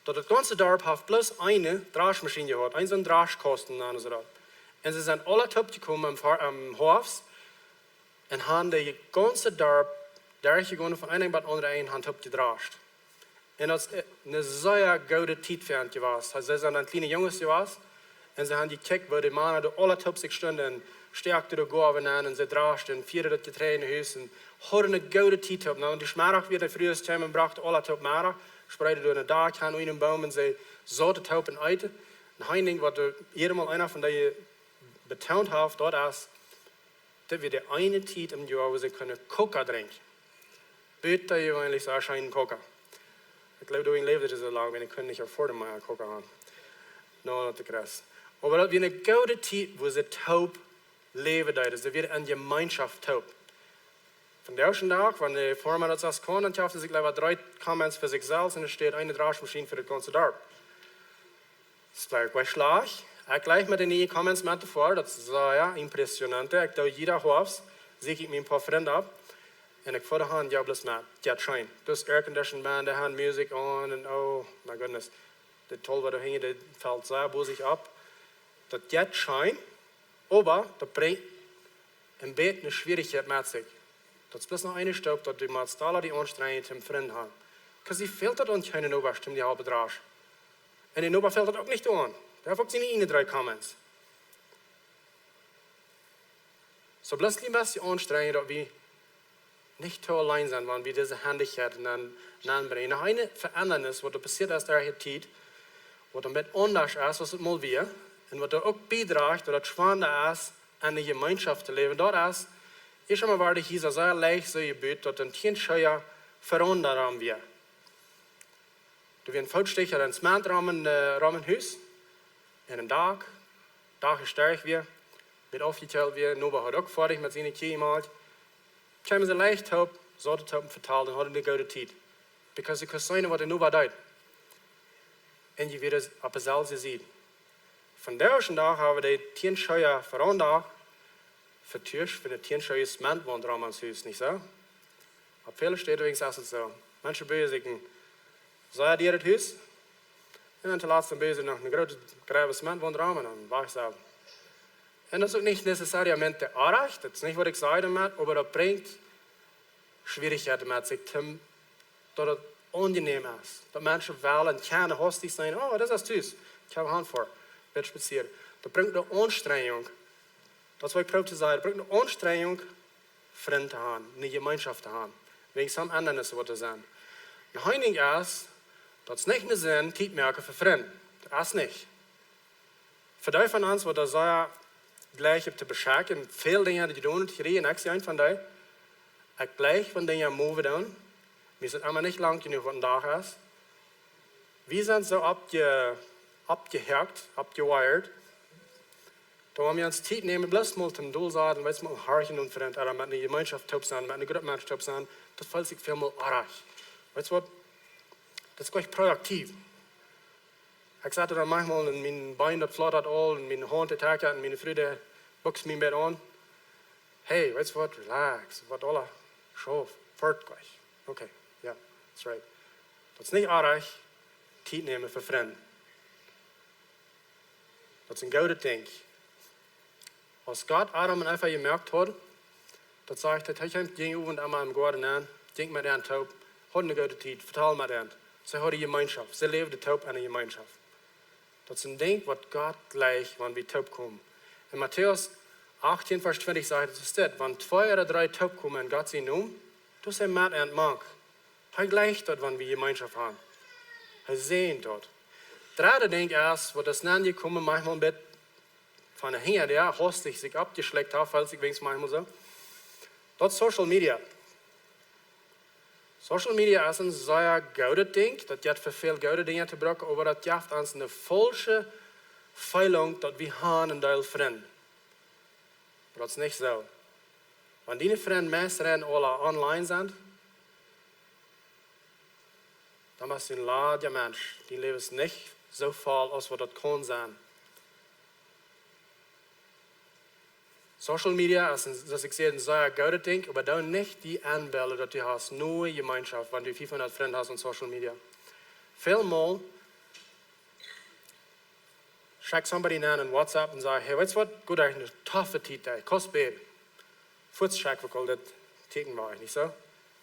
Daut daut gaunze Darp haft bloos eene Draschmaschien jehaut, een soon Draschkausten aun sikj. Un see sent aula toop jekomen aum Fa-, aum Hoafst un haben daut gaunze Darp derchjegonen, von een Enj bat aundre Enj, haben toop jedrascht. Un daut es, äh, eene sea goode Tiet fa an jewast. See sent dan kjliene Junges jewast. Un see haben jekjikjt, woo de Mana doa aula toop sikj stunden un stäakjten de Goawen aun un see draschten un fieeden daut Jetreid no Hus un hauden eene goode Tiet toop. Na, un de Schmidach wia de Frues kjeemen un brochten aula toop Madach, spreeden doa een Dakj aun unja een Boom un see sauten toop un eeten. Un een Dinkj, waut doa jieda Mol eena von dee betoont haft, daut es, daut wia de eene Tiet em Joa, wua see kunnen Coca drinkjen. Butajeweenlich soo scheen Coca. Ekj jleew, doa läwden see soo lang, wan ekj kunn nich afforden mea Coca haben. No, daut ekj rest. Oba daut wia eene goode Tiet, wua see toop läwen deeden. See wieren enne Jemeenschoft toop. Vondoag dän Dach, wan de Forma daut soo kaun, dan haft see sikj leewa dree Comments fa sikj selfst un doa steit eene Draschmaschien fa daut gaunze Darp. Daut es kjlien schlajcht. Ekj jlikj met de niee Comments met doavor, daut es sea impressionant. Ekj doo jieda Hoafst, sieekj ekj mie een poa Frind opp. Un ekj foa de Haunt, jo, bloos met, jo, scheen. Daut es Aircondition, Mana, dee haben Musikj aun un, oh my goodness. De Tolwa doa hinjen, dee felt sea bosich opp. Daut jeit scheen, oba daut brinjt een bät eene Schwierichkjeit met sikj. Daut es bloos noch eene Stoop, daut du motst aula die aunstrenjen toom Frind haben. 'Cause die fält daut aun kjeene Nobasch, toom die halpen Drasch. Un de Noba fält daut uk nich aun. Dee haft uk siene ieejne dree Comments. Soo bloos een bät aunstrenjen, daut wie nich too auleen sent, wan wie dise Hendichkjeit dan aunbrinjen. Noch eene Veendanis, waut doa passieet es derch de Tiet, waut een bät aundasch es aus et mol wia, un waut doa uk biedrajcht, daut et schwanda es, enne Jemeenschoft to läwen, daut es, ieescht emol wieren de Hiesa sea leicht soo jebut, daut een Tienschooja Veranda rom wia. Doa wia een Footstich, een Zement rom een, äh, rom een Hus, un een Dakj, Dakj es sterk wia, bät aufjekjelt wia, Noba haud uk foadich met siene Kjie jemoakt. Kjeemen see leicht toop, sauten toop un vetalden un hauden eene goode Tiet. Because see kunnen seenen, waut de Noba deed. Un jie wieren opp deeselwje Sied. Vondoag dän Dach haben wie de Tienschooja Veranda vetuscht fa de Tienschooja Zementwaunt rom ons Hus, nich soo? Opp väle Städen weens es et soo. Menschen buen sikj een sea dieret Hus. Un dan toolatst dan buen see noch eene groote, groote Zementwaunt rom un dan wajch see. Un daut es uk nich necessariamente oajch, daut es nich waut ekj saj doamet, oba daut brinjt Schwierichkjeiten met sikj, toom, daut et aunjenehm es. Daut Menschen wellen kjennen hastich sennen, oh, daut es tus. Ekj hab Haunt foa, bät spazieren. Daut brinjt eene Aunstrenjunk. Daut es waut ekj proow to sajen. Daut brinjt eene Aunstrenjunk, Frind to haben, eene Jemeenschoft to haben. Wäajen soone Endanis waut doa sent. Een Dinkj es, daut es nich ne Sind Tiet moaken fa Frind. Daut es nich. Fa dee von ons waut doa sea jlikj opp to beschekjen, väl Dinja jedonen to kjrieen, ekj sie een von dee. Ekj jlikj wan Dinja moven doonen. Mie es et emma nich lang jenuach waut een Dach es. Wie sent soo oppje-, oppjehakt, oppjewired, daut wan wie ons Tiet nämen, bloos mol toom dol saten, weetst, mol horchen un Frind, ooda met ne Jemeenschoft toop sennen, met ne Grupp Menschen toop sennen, daut feelt sikj väl mol oajch. Weetst waut? Daut es jlikj produktiv. Ekj sat dan maunchmol un mien Been daut flautat aul un miene Haunt dee trakjt un miene Fru dee bukst mie een bät aun. Hey, weetst waut? Relax. Waut aula? Schauft. Foat jlikj. Okay, jo, that's right. Daut es nich oajch, Tiet nämen fa Frind. Daut es een goodet Dinkj. Aus Gott Adam un Eva jemoakt haud, daut sajcht, daut hee jinkj jieden Owent emol em Goaden nenn, jinkj met an toop, haud ne goode Tiet, vetald met an. See hauden Jemeenschoft, see läwden toop enne Jemeenschoft. Daut es een Dinkj waut Gott jlikjt, wan wie toop komen. En Matäus achttieen, Varsch twintich sajcht et soo, dit: Wan twee ooda dree toop komen en Gott sien Nomen, doa es hee met an mank. Hee jlikjt daut, wan wie Jemeenschoft haben. Hee säajent daut. Dredde Dinkj es, waut es nu jekomen, maunchmol een bät von hinja, jo, hastich sikj oppjeschlekjt haft, feelt sikj weens maunchmol soo. Daut es Social Media. Social Media es een sea goodet Dinkj, daut jeft fa väl goode Dinja to brucken, oba daut jeft ons ne faulsche Feelunk, daut wie haben een Deel Frind. Oba daut es nich soo. Wan diene Frind meist rein aula online sent, dan best du een ladja Mensch. Dien Läwen es nich soo voll aus waut daut kaun sennen. Social Media es een, soo aus ekj säd, een sea goodet Dinkj, oba doo nich die enbillen, daut du hast ne Jemeenschoft, wan du fiefhundat Frind hast opp Social Media. Väl mol schekjt somebody aun een WhatsApp un sajcht: Hey, weetst waut? Goot, daut es ne toffe Tiet, ey. Kaust bäden. Fuaz schekj ekj aul daut Tieekjen wajch, nich soo?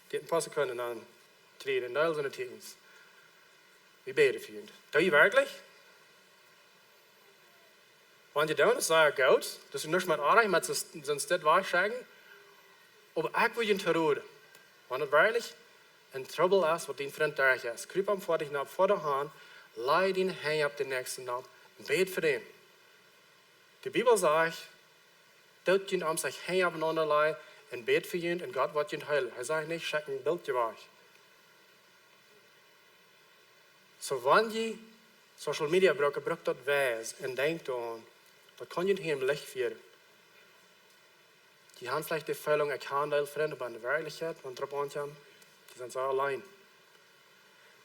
Dee een poa Sekunden, dan kjrie ekj een Deel soone Tieekjens. Wie bäden fa junt. Doo jie werkjlich? Wan jie doonen, es sea goot. Daut es nuscht met oajch, met soo, soo een Stekj wajchschekjen. Oba ekj well junt roden, wan et werkjlich een Trubbel es, waut dien Frind derch es, krup am foadich nopp, foadich han, laj diene Henj opp dän Näakjsten nopp un bäd fa dän. De Bibel sajcht, daut jie am sien Henj oppeenaunda lajen un bäd fa junt un Gott woat junt heelen. Hee sajcht nich: Schekj een Bildje wajch. Soo, wan jie Social Media brucken, bruckt daut wies un denkjt doaraun, daut kaun junt hia em Licht fieren. Jie haben veleicht de Feelunk, ekj hab een Deel Frind, oba en de Werkjlichkjeit, wan et doaropp aunkjemt, jie sent soo auleen.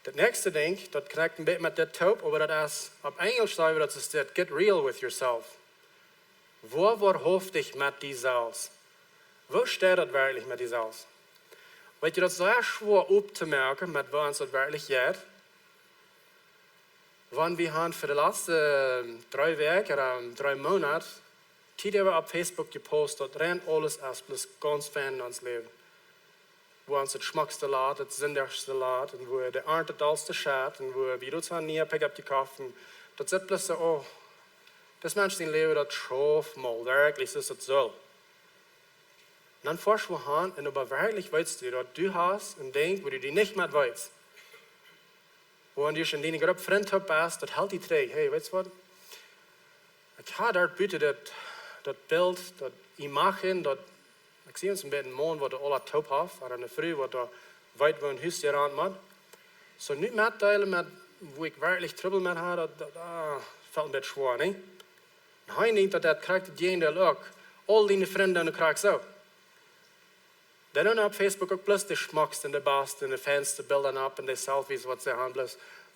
Daut näakjste Dinkj, daut kjricht een bät met dit toop, oba daut es, opp Enjelsch saj wie daut, es dit: Get real with yourself. Woa woarhauftich met die selfst. Woo steit daut werkjlich met die selfst? Weetst du, daut es sea schwoa opptomoaken, met woo ons daut werkjlich jeit. Wan wie haben fa de latste, ähm, dree Wäakj ooda, ähm, dree Moonat, Tiet äwa opp Facebook jepost, daut rein aules es bloos gaunz fein en ons Läwen. Woo ons et schmockste lat, et sindichste lat, un woo de Arnt et dollste schett, un woo wie daut soo een niea Pickup jekoft, un daut sitt bloos soo, oh, dis Mensch sien Läwen, daut schauft mau, werkjlich, es daut soo. Dan forsch wie han, un oba werkjlich weetst du, daut du hast een Dinkj, woo du die nich met weetst. Woo du en diene Grupp Frind opp best, daut helt die trigj. Hey, weetst waut? Ekj hab doa buten daut, daut Bilt, daut Imago, daut, ekj sie ons een bät een Maun, waut doa aules toop haft, ooda eene Fru, waut doa wiet woo een Hus jerant mott. Soo nu metdeelen met, woo ekj werkjlich Trubbel met hab, daut, daut, ah, felt een bät schwoa, nä? Un hee denkjt, daut daut krakjt daut Jäajendeel uk. Aul diene Frind un krakjt soo. Dan doonen opp Facebook uk bloos de schmockste un de baste un de feinste Bilda opp un de Selfies, waut see haben, bloos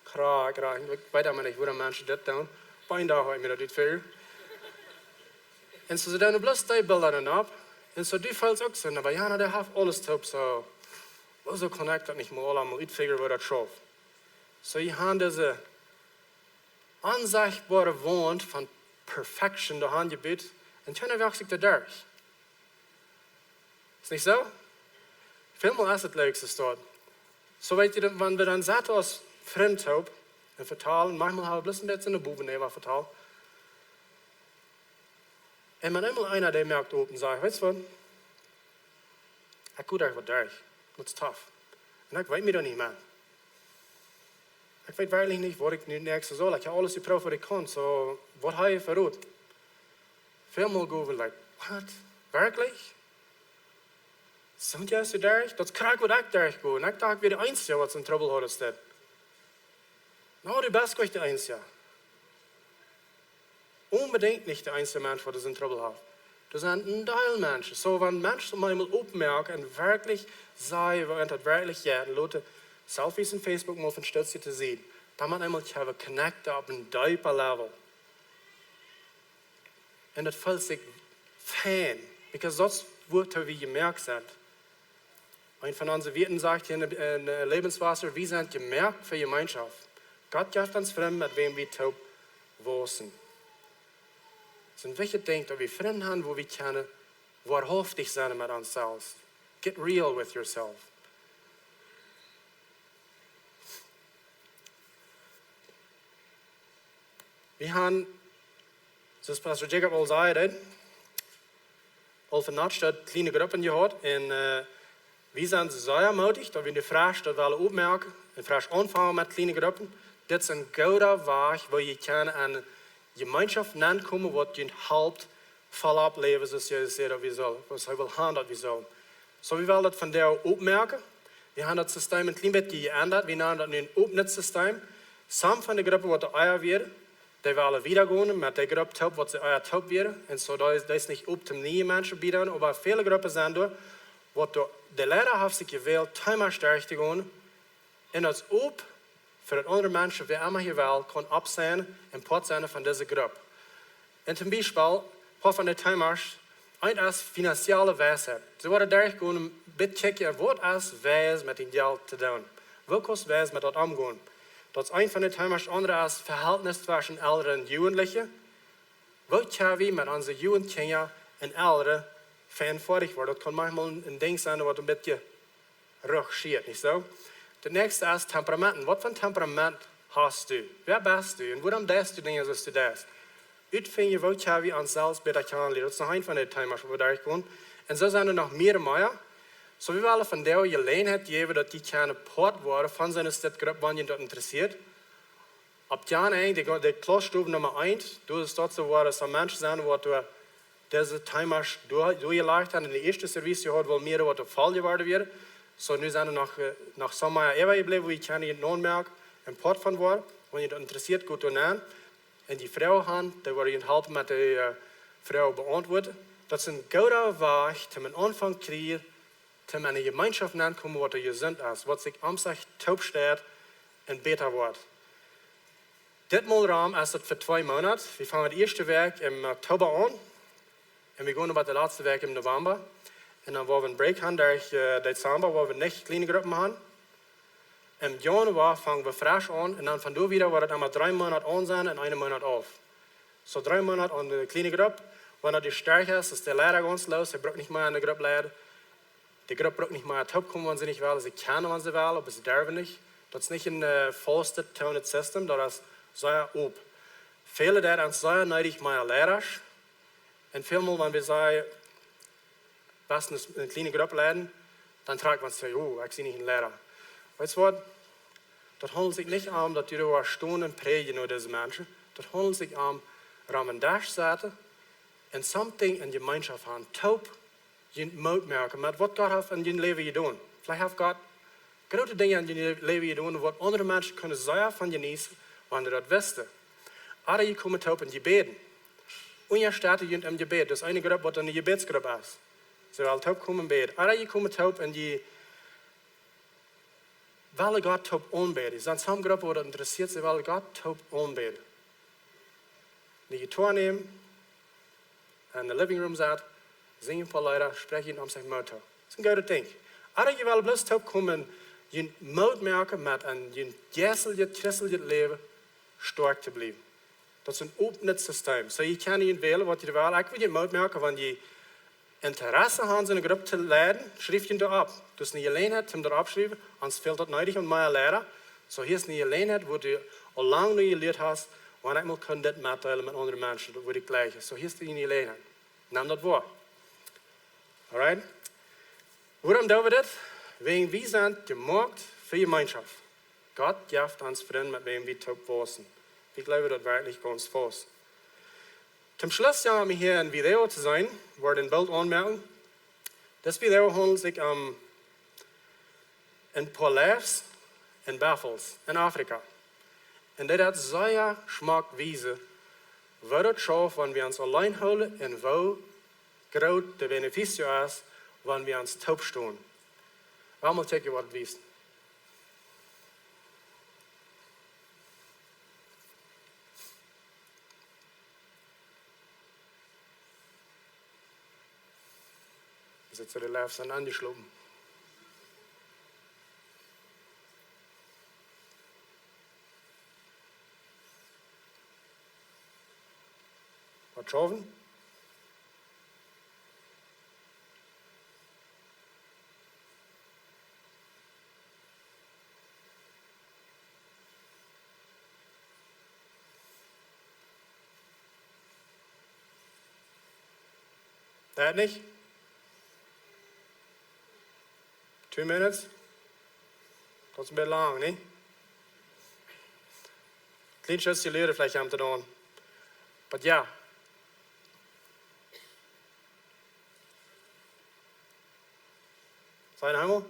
krakjt, krakjt. Ekj weet emma nich, wuarom Menschen dit doonen. Opp een Dach hab ekj mie daut utjefungen. Un soo, see doonen bloos dee Bilda opp. Un soo, du feelst uk soo, oba jo, nä, dee haft aules toop, soo. Wuarom kaun ekj daut nich mol aulemol utjefungen, woo daut schauft? Soo, jie haben dise onsechtboare Waunt von perfection doa aunjebut un kjeena woagt sikj doa derch. Es nich soo? Välmol es et leukste doa. Soo, weetst du, wan wie dan saten aus Frind toop un vetalen, maunchmol haben wie bloos een bät en de Buben äwa vetalt. Un met eemol eena, dee moakt opp un sajcht: Weetst du waut? Ekj go doa waut derch. Daut es tough. Un ekj weet mie doa nich mea. Ekj weet werkjlich nich waut ekj nu näakjstet saul. Ekj hab aules jeprooft waut ekj kunn. Soo, waut hab jie fa Rot? Väl mol go wie like, waut? Werkjlich? Soont es doa derch? Daut krakjt waut ekj derchgo. Un ekj docht, ekj wia de eensja waut soon Trubbel haud aus dit. Nä, du best goanich de eensja. Onbedinjt nich de eensja Mensch waut soon Trubbel haft. Doa sent een Deel Menschen. Soo, wan Menschen mau mol oppmoaken un werkjlich sajen, woo daut werkjlich jeit, un loten Selfies un Facebook mol fa een Stootje to seenen, dan met eemol kjenn wie connecten opp een deepa Level. Un daut feelt sikj fein, because daut es woo wie jemoakt sent. Eent von onse Wieed sajcht hia en, en, äh, Lebenswasser, wie sent jemoakt fa Jemeenschoft. Gott jeft ons Frind, met wäm wie toop wausen. Daut es een wichtjet Dinkj, daut wie Frind haben, wua wie kjennen woarhauftich sennen met ons selfst. Get real with yourself. Wie haben, soo aus Pastor Jacob aul säd, aul von Nacht aun kjliene Gruppen jehaut. Un, äh, wie sent sea moodich, daut wie nu fresch daut wellen oppmoaken un fresch aunfangen met kjliene Gruppen. Dit es een gooda Wajch, woo jie kjennen aun Jemeenschoft nenkomen, waut junt halpt, voll opp läwen, soo aus Jesus säd, daut wie sellen, waut hee well haben, daut wie sellen. Soo, wie wellen daut vondoag oppmoaken. Wie haben daut System een kjlien bät jeendat. Wie nanen daut nu een opnet System. Some von de Gruppen waut doa ea wieren, dee wellen wieda gonen met de Grupp toop waut see ea toop wieren. Un soo, daut es, daut es nich opp toom niee Menschen bie dan, oba väle Gruppen sent doa, waut doa, de Leida haft sikj jewält, Thema sterk to gonen. Un daut es opp fa daut aundre Menschen, wäa emma hia well, kaun opp sennen un Poat sennen von dise Grupp. Un toom Biespel, poa von de Themasch, eent es finanzielle Weisheit. See woaren derchgonen, bät kjikjen, waut es weis met dien Jelt to doonen. Woo kaust weis met daut omgonen? Daut es eent von de Themasch. Aundre es Verhältnis tweschen Elren un Jugendliche. Woo kjenn wie met onse Jugendkjinja un Elren veauntwuatlich woaren? Daut kaun maunchmol een, een Dinkj sennen, waut een bät ruch schiet, nich soo? Daut näakjste es Temperamenten. Waut fa Temperament hast du? Wäa best du? Un wuarom deist du Dinja soo aus du deist? Utfinjen, woo kjenn wie ons selfst bäta kjanen lieren? Daut es noch eent von de Themasch, wua wie derchgonen. Un soo sent doa noch mea un mea. Soo, wie wellen vondoag Jeläajenheit jäwen, daut jie kjennen Poat woaren von soone Grupp, wan junt daut interessieet. Opp jan een, de, de Klausstow Numma eent, doa es daut soo, wua soo Menschen sent, waut doa dise Themasch doa, doa jelajcht haben. En de ieeschte Service jehaut, wua mea waut doa voll jeworden wieren. Soo, nu sent doa noch, äh, noch some mea äwajebläwen, wua jie kjennen junt aunmoaken un Poat von woaren. Wan junt daut interessieet, goot doa nenn. Un dee Froagen haben, dee woaren junt halpen met de, äh, Froagen beauntwuaden. Daut es een gooda Wajch, toom een Aunfank kjrieen, toom enne Jemeenschoft nenkomen, waut doa jesunt es, waut sikj aun sikj toopstalt un bäta woat. Ditmol rom es daut fa twee Moonat. Wie fangen de ieeschte Wäakj em Oktoba aun. Un wie gonen bat de latste Wäakj em November. Un dan woa wie een Break haben derch, äh, Dezamba, woa wie nich kjliene Gruppen haben. Em Januar fangen wie fresch aun. Un dan von doa wieda woat daut emma dree Moonat aun sennen un een Moonat auf. Soo dree Moonat aun de kjliene Grupp. Wan daut sterk es, es de Leida gaunz loos, hee brukt nich mea enne Grupp leiden. De Grupp brukt nich mea toopkomen, wan see nich wellen. See kjennen, wan see wellen, oba see derwen nich. Daut es nich een, äh, faustet, tonet System, daut es sea opp. Väle derwen sea needich mea Leidasch. Un välmol, wan wie sajen, best eene, eene kjliene Grupp leiden, dan trakjt maun sikj, oh, ekj sie nich een Leida. Weetst waut? Daut haundelt sikj nich om daut du doa stonen un prädjen no dise Menschen. Daut haundelt sikj om, rom een Desch setten un something enne Jemeenschoft haben. Toop junt Moot moaken met waut Gott haft en jun Läwen jedonen. Veleicht haft Gott groote Dinja en jun Läwen jedonen, waut aundre Menschen kjennen sea von jeneeten, wan dee daut wisten. Ooda jie komen toop un jie bäden. Un jie stonen junt em Jebäd. Daut es eene Grupp, waut eene Jebädsgrupp es. See wellen toop komen bäden. Ooda jie komen toop un jie wellen Gott toop aunbäden. Daut sent some Gruppen, waut daut interessieet, see wellen Gott toop aunbäden. De Jittoa nämen, en de living room setten, sinjen een poa Leeda, spräakjen junt om sikj Moot. Daut es een goodet Dinkj. Ooda jie wellen bloos toop komen, junt Moot moaken met een, junt jeisteljet, christeljet Läwen stoakj to bliewen. Daut es een opnet System. Soo, jie kjennen junt wälen, waut jie wellen. Ekj well junt Moot moaken, wan jie Interesse haben, eene Grupp to leiden, schrieft junt doa opp. Daut es eene Jeläajenheit, om doa opptoschriewen, ons fält daut needich un mea Leida. Soo, hia es eene Jeläajenheit, wua du aul lang no jelieet hast, wan ekj mol kaun dit metdeelen met aundre Menschen, daut wudd ekj jlikjen. Soo, hia es eene Jeläajenheit. Nem daut woa. Alright? Wuarom doo wie dit? Wäajen wie sent jemoakt fa Jemeenschoft. Gott jeft ons Frind, met wäm wie toop wausen. Wie jleewen daut werkjlich gaunz faust. Toom Schluss, jo, wie hia een Video to seenen, wua wie een Bilt aunmoaken. Dit Video haundelt sikj om een poa Leefs en Buffels en Afrika. Un dit es sea schmock wiesen, woo daut schauft, wan wie ons auleen hoolen un woo groot de beneficio es, wan wie ons toop stonen. Lot mol kjikjen, waut et wiest. Sent see de Leefs aunjeschlopen? Waut schaufen? Daut nich? Two minutes? Daut es een bät lang, nä? Kjlien Schutz, jie lieren veleicht aun to doonen. But jo. Saj noch eemol.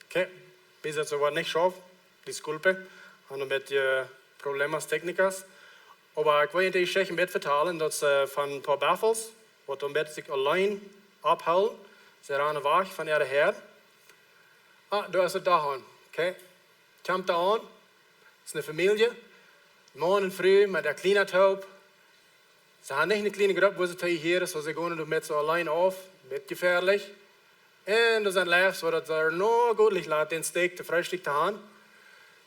Okay, wie sent soo waut nich schauft, disculpe, han een bät, äh, problemas técnicas. Oba ekj well junt de Jeschicht een bät vetalen, daut es, äh, von een poa Buffels, waut een bät sikj auleen aufhoolen. See ranen wajch von äare Häad. Ah, doa es et doa aun. Okay. Kjemt doa aun. Es eene Famielje. Maun un Fru met äa Kjliena toop. See han nich eene kjliene Grupp, wua see toop hieren, soo see gonen doa met soo auleen auf, met jefäalich. Un doa sent Leefs, wua daut see no goot lat, dän Steak to Freestikj to han.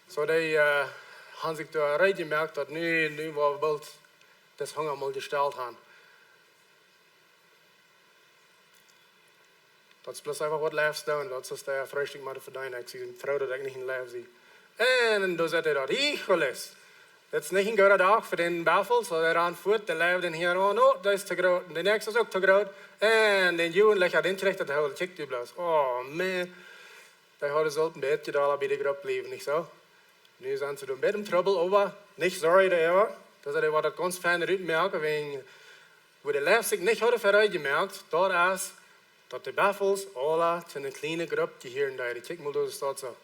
Soo dee, äh, han sikj doa reed jemoakt, daut nu, nu woa wie boolt dän Hunga mol jestelt han. Daut es bloos eefach waut Leefs doonen, daut es de Freestikj mau vedeenen. Ekj sie froo, daut ekj nich een Leef sie. Un doa sajcht hee daut, híjoles, dit es nich een gooda Dach fa dän Buffel, soo dee rant fuat, dee Leew dän hia aun, oh, dee es too groot, un de näakjste es uk too groot. Un dän Jugentlichen, dän kjricht daut hee, kjikj die bloos. Oh, Maun. Dee hauden sullen een bät dolla bie de Grupp bliewen, nich soo? Nu sent see doa een bät en Trubbel, oba nich sorry doaräwa. Daut es waut daut gaunz fein rutmoakt, wäajen woo de Leew sikj nich hauden verein jemoakt, daut es, daut de Buffels aula to eene kjliene Grupp jehieren deeden. Kjikj mol, daut es daut soo.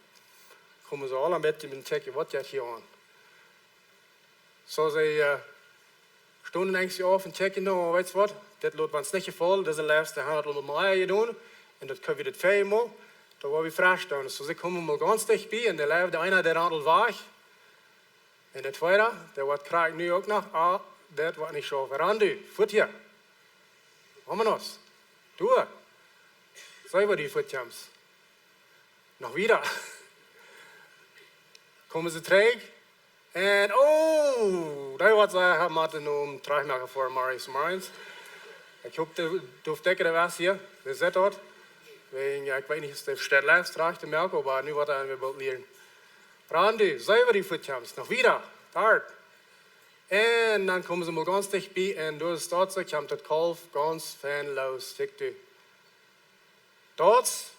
Komen see aula met dän Tjekj, waut jeit hia aun? Soo see, äh, stonen eejentlich auf un kjikjen, no, weetst waut, dit lot ons nich jefaulen, dise Leefs, dee han daut aul mol jedonen, un daut kjenn wie dit väl mol, daut woa wie fresch doonen. Soo see komen mol gaunz dicht bie, un de Leew, de eena, dee rant aul wajch, un de tweeda, dee woat krakjt nu uk noch, ah, dit woat nich soo, Randu, fuat hia. Vámonos. Du. Saj, woo du fuat kjemst. Noch wieda. Komen see trigj. Un, oh, dee woat sikj motten nu trajchtmoaken fa Marius Marius. Ekj hop, dee, dee haft dikkere Wäas hia. Dee sitt daut. Wäajen, jo, ekj weet nich, aus dee steit Leefs trajcht to moaken, oba nu woat hee wada waut lieren. Randu, saj, woo du fuat kjemst. Noch wieda. Doa. Un dan komen see mol gaunz dicht bie un doa es daut soo, kjemt daut Kaulf gaunz fein loos, kjikj du. Daut es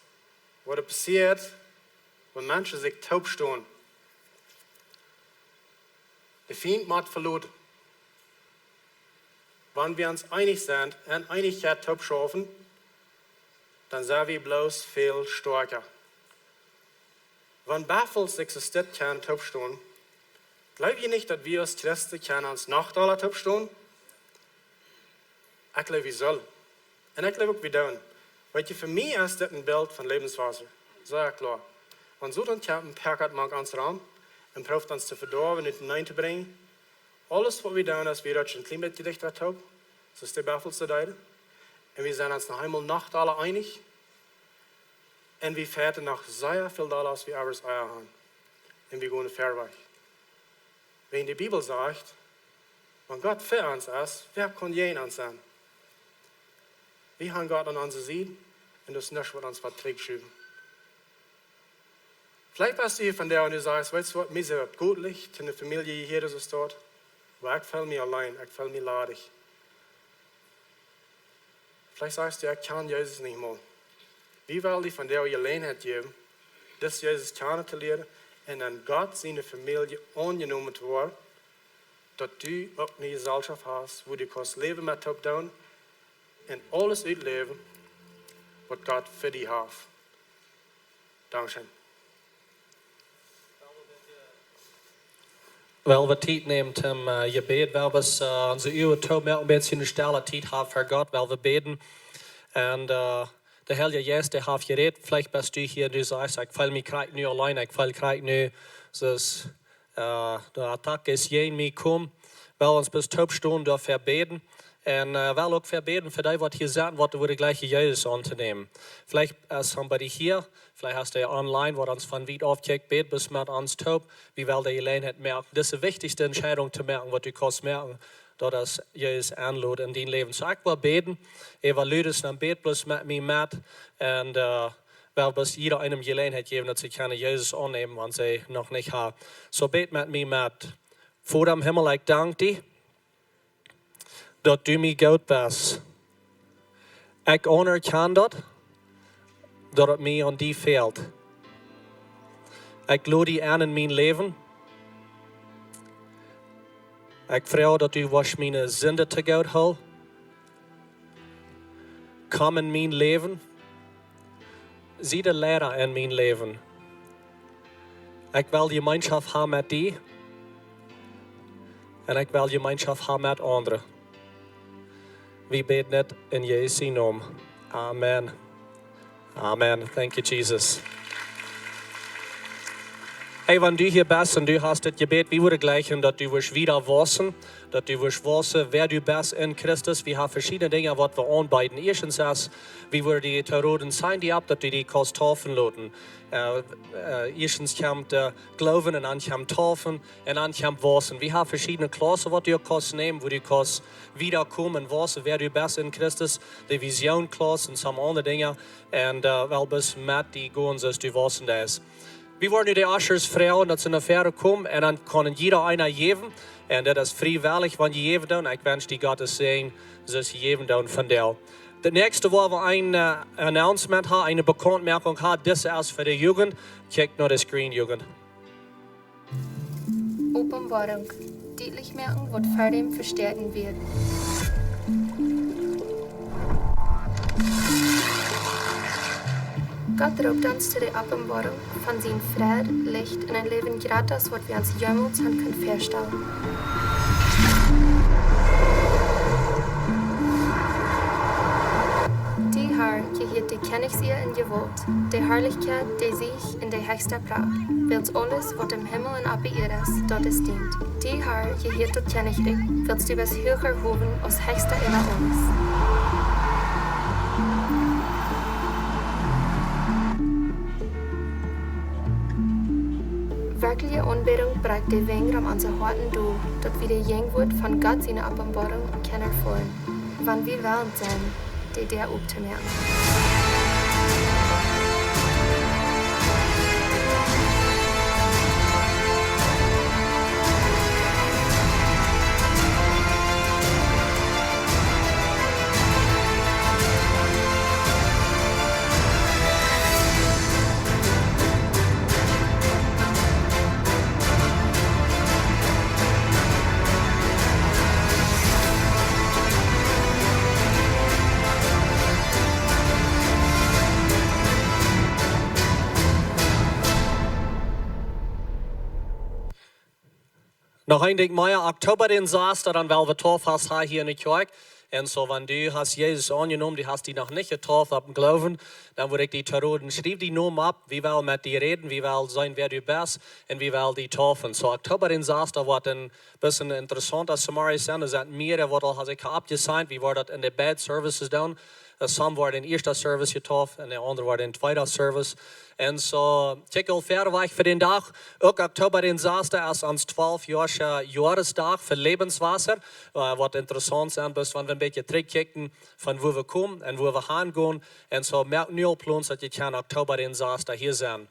waut passieet, wan Menschen sikj toop stonen. De Fient mott veloten. Wan wie ons eenich sent un Eenichkjeit toop schaufen, dan sent wie bloos väl stoakja. Wan Buffels sikj soo stell kjennen toop stonen, jleew jie nich, daut wie aus Christen kjennen ons noch dolla toop stonen? Ekj jleew, wie sellen. Un ekj jleew uk, wie doonen. Weetst du, fa mie es dit een Bilt von Läwenswota. Sea kloa. Wan Soton kjemt un packat mank ons rom un prooft ons to vedoawen un uteneen to brinjen, aules waut wie doonen, es wie rutschen een kjlien bät dichta toop, soo aus de Buffels daut deeden. Un wie sent ons noch eemol noch dolla eenich. Un wie fajchten noch sea väl dolla aus wie ever ea han. Un wie gonen wieda wajch. Wäajen de Bibel sajcht, wan Gott fa ons es, wäa kaun jäajen ons sennen? Wie haben Gott aun onse Sied un daut es nuscht, waut ons woat trigjschuwen. Veleicht best du hia vondoag un du sajchst: "Weetst du waut, mie es daut goot, lich, to eene Famielje hia es doa, oba ekj feel mie auleen, ekj feel mie ladich." Veleicht sajchst du: "Ekj kjan Jesus nich mol." Wie wellen die vondoag Jeläajenheit jäwen, dis Jesus kjanen to lieren un en Gott siene Famielje aunjenomen to woaren, daut du uk eene Jeselschoft hast, wua du kaust Läwen met toop doonen un aules utläwen, waut Gott fa die haft. Dankscheen. Well wie Tiet nämen toom, äh, Jebäd, well wie, äh, onse Uagen toomoaken, een bät stelle Tiet haben fa Gott, well wie bäden. Un, äh, de Heilje Jeist, dee haft jerät, veleicht best du hia un du sajchst: "Ekj feel mie krakjt nu auleen, ekj feel krakjt nu, soo aus, äh, de Attack es jäajen mie jekomen." Well wie bloos toop stonen, doafäa bäden. Un, äh, well uk väa bäden fa dee, waut hia sent, waut wudden jleichen Jesus auntonämen. Veleicht es somebody hia, veleicht es dee online, waut ons von wiet aufkjikjt, bäd bloos met ons toop. Wie wellen de Jeläajenheit moaken, dise wichtichste Entscheidunk to moaken, waut du kaust moaken, daut es Jesus aunloden en dien Läwen. Soo, ekj well bäden, äwa Ludes, dan bäd bloos met mie met. Un, äh, well bloos jieda eenem Jeläajenheit jäwen, daut see kjennen Jesus aunnämen, wan see noch nich haben. Soo, bäd met mie met. Voda em Himmel, ekj dank die, daut du mie goot best. Ekj aunerkjan daut, daut et mie aun die fält. Ekj lod die en en mien Läwen. Ekj froag, daut du woascht miene Sind to goot hoolen. Komm en mien Läwen. Sie de Leida en mien Läwen. Ekj well Jemeenschoft haben met die. Un ekj well Jemeenschoft haben met aundre. Wie bäden dit en Jesus sienen Nomen. Amen. Amen. Thank you, Jesus. Hey, wan du hia best un du hast dit Jebäd, wie wudden jleichen, daut du woascht wieda wausen, daut du woascht wausen, wäa du best en Christus. Wie haben veschiedne Dinja, waut wie aunbeeden. Ieeschtens es, wie wudden die to roden, sign die opp, daut du die kaust taufen loten. Äh, äh, ieeschtens kjemt, äh, Gloowen un dan kjemt Taufen un dan kjemt Wausen. Wie haben veschiedne Klaussen, waut du kaust nämen, wua du kaust wieda komen, wausen, wäa du best en Christus, de Visionsklaus un some aundre Dinja. Un, äh, well bloos met die gonen, soo aus du wausen deist. Wie woaren nu de Ushers froagen, daut see no väaren komen un dan kaun jieda eena jäwen. Un daut es friewellich, wan jie jäwen doonen. Ekj wensch die Gott sienen Säajen, soo aus jie jäwen doonen vondoag. Daut näakjste, wua wie een, äh, Announcement haben, eene Bekauntmoakunk haben, dise es fa de Jugend. Kjikj no de Screen, Jugend. Openboarunk, dietlich moaken, waut ver däm vestoaken wia. Gott roopt ons to de Openboarunk von sien Fräd, Licht un een Läwen jrata aus waut wie ons jemols haben kunt väastalen. Die Har jehieet de Kjennichseer un Jewault, de Harlichkjeit, de Siech un de hechste Pracht, wiels aules, waut em Himmel un oppe Ieed es, daut es dient. Die Har jehieet daut Kjennichrikj, wiels du best huach erhowen aus hechsta äwa aules. Werkjliche Aunbädunk brakjt de Wenj rom onse Hoaten dol, daut wie de Jäajenwoat von Gott siene Openboarunk kjennen erfoaren, wan wie wellen sennen, de Däa opptomoaken. Noch een Dinkj mea, Oktoba dän sasden, dan well wie Tauffast haben hia enne Kjoakj. Un soo, wan du hast Jesus aunjenomen, du hast die noch nich jetauft opp dän Gloowen, dan wudd ekj die to roden, schriew dienen Nomen opp, wie wellen met die räden, wie wellen seenen, wäa du best, un wie wellen die taufen. Soo, Oktoba dän sasden woat een bät een interessaunta Summer sennen, doa sent mearere, waut aul haben sikj oppjesigned, wie woaren daut en de beid Services doonen. Sommje worden en ieeschten Service jedeept un de aundre worden en tweeden Service. Un soo, kjikj aul wieda wajch fa dän Dach. Uk Oktoba dän sasden es ons twalf Joa Joaresdach fa Lebenswasser. Waut interessaunt es, bloos wan wie een bät trigjkjikjen von wua wie komen un wua wie hangonen. Un soo moakt nu aul Plons daut jie kjennen Oktoba dän sasden hia sennen.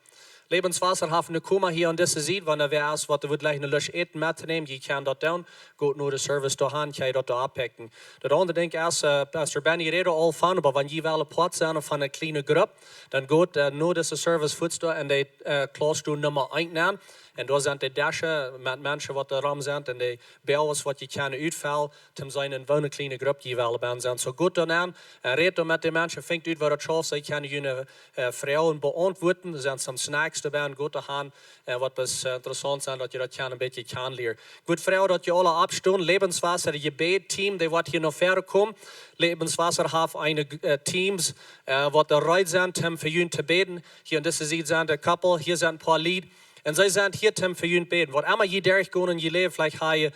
Lebenswasser haft ne Koma hia aun dise Sied, wan wäa es waut wudd jleichen ne Lusch Äten mettonämen, jie kjennen daut doonen. Got no de Service doa han, kjenn jie daut doa oppikjen. Daut aundre Dinkj es, Pastor Benny räd aul von, oba wan jie wellen Poat sennen von ne kjliene Grupp, dan got no dise Service fuats doa en de Klauss doa Numma eent nenn. Un doa sent de Deschen met Menschen waut doa rom sent un de Bäajes waut jie kjennen utfellen, toom seenen woo ne kjliene Grupp jie wellen bennen sennen. Soo got doa nenn un räd doa met de Menschen, finjt ut woo daut schauft, see kjennen june Froagen beauntwuaden, sent some Snacks doabennen, got doa han, waut bloos interessaunt sent daut jie daut kjennen een bät kjanen lieren. Got, froag daut jie aula oppstonen. Lebenswasser Jebäd Team, dee woat hia no väaren komen. Lebenswasser haft eene Teams waut doa reed sent toom fa junt to bäden. Hia aun dise Sied sent de Koppel, hia sent een poa Lied. Un see sent hia toom fa junt bäden. Waut emma jie derchgonen en jun Läwen, veleicht ha jie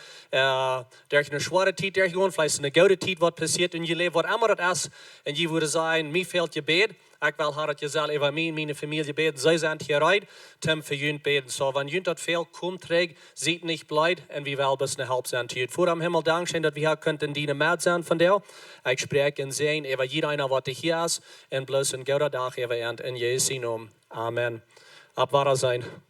derch ne schwoare Tiet derchjegonen, veleicht es ne goode Tiet waut passieet en jun Läwen, waut emma daut es. Un jie wudden sajen, mie fält Jebäd, ekj well ha daut jie sellen äwa mie un miene Famielje bäden. See sent hia reed toom fa junt bäden. Soo wan junt daut fält, komt trigj, siet nich bleed, un wie wellen bloos ne Help sennen to junt. Voda em Himmel, dankscheen daut wie hia kunnen en diene Med sennen vondoag. Ekj spräakj een Säajen äwa jieda eena waut hia es, un bloos een gooden Dach äwa ent en Jesus sien Nomen. Amen. Opp Wadaseenen.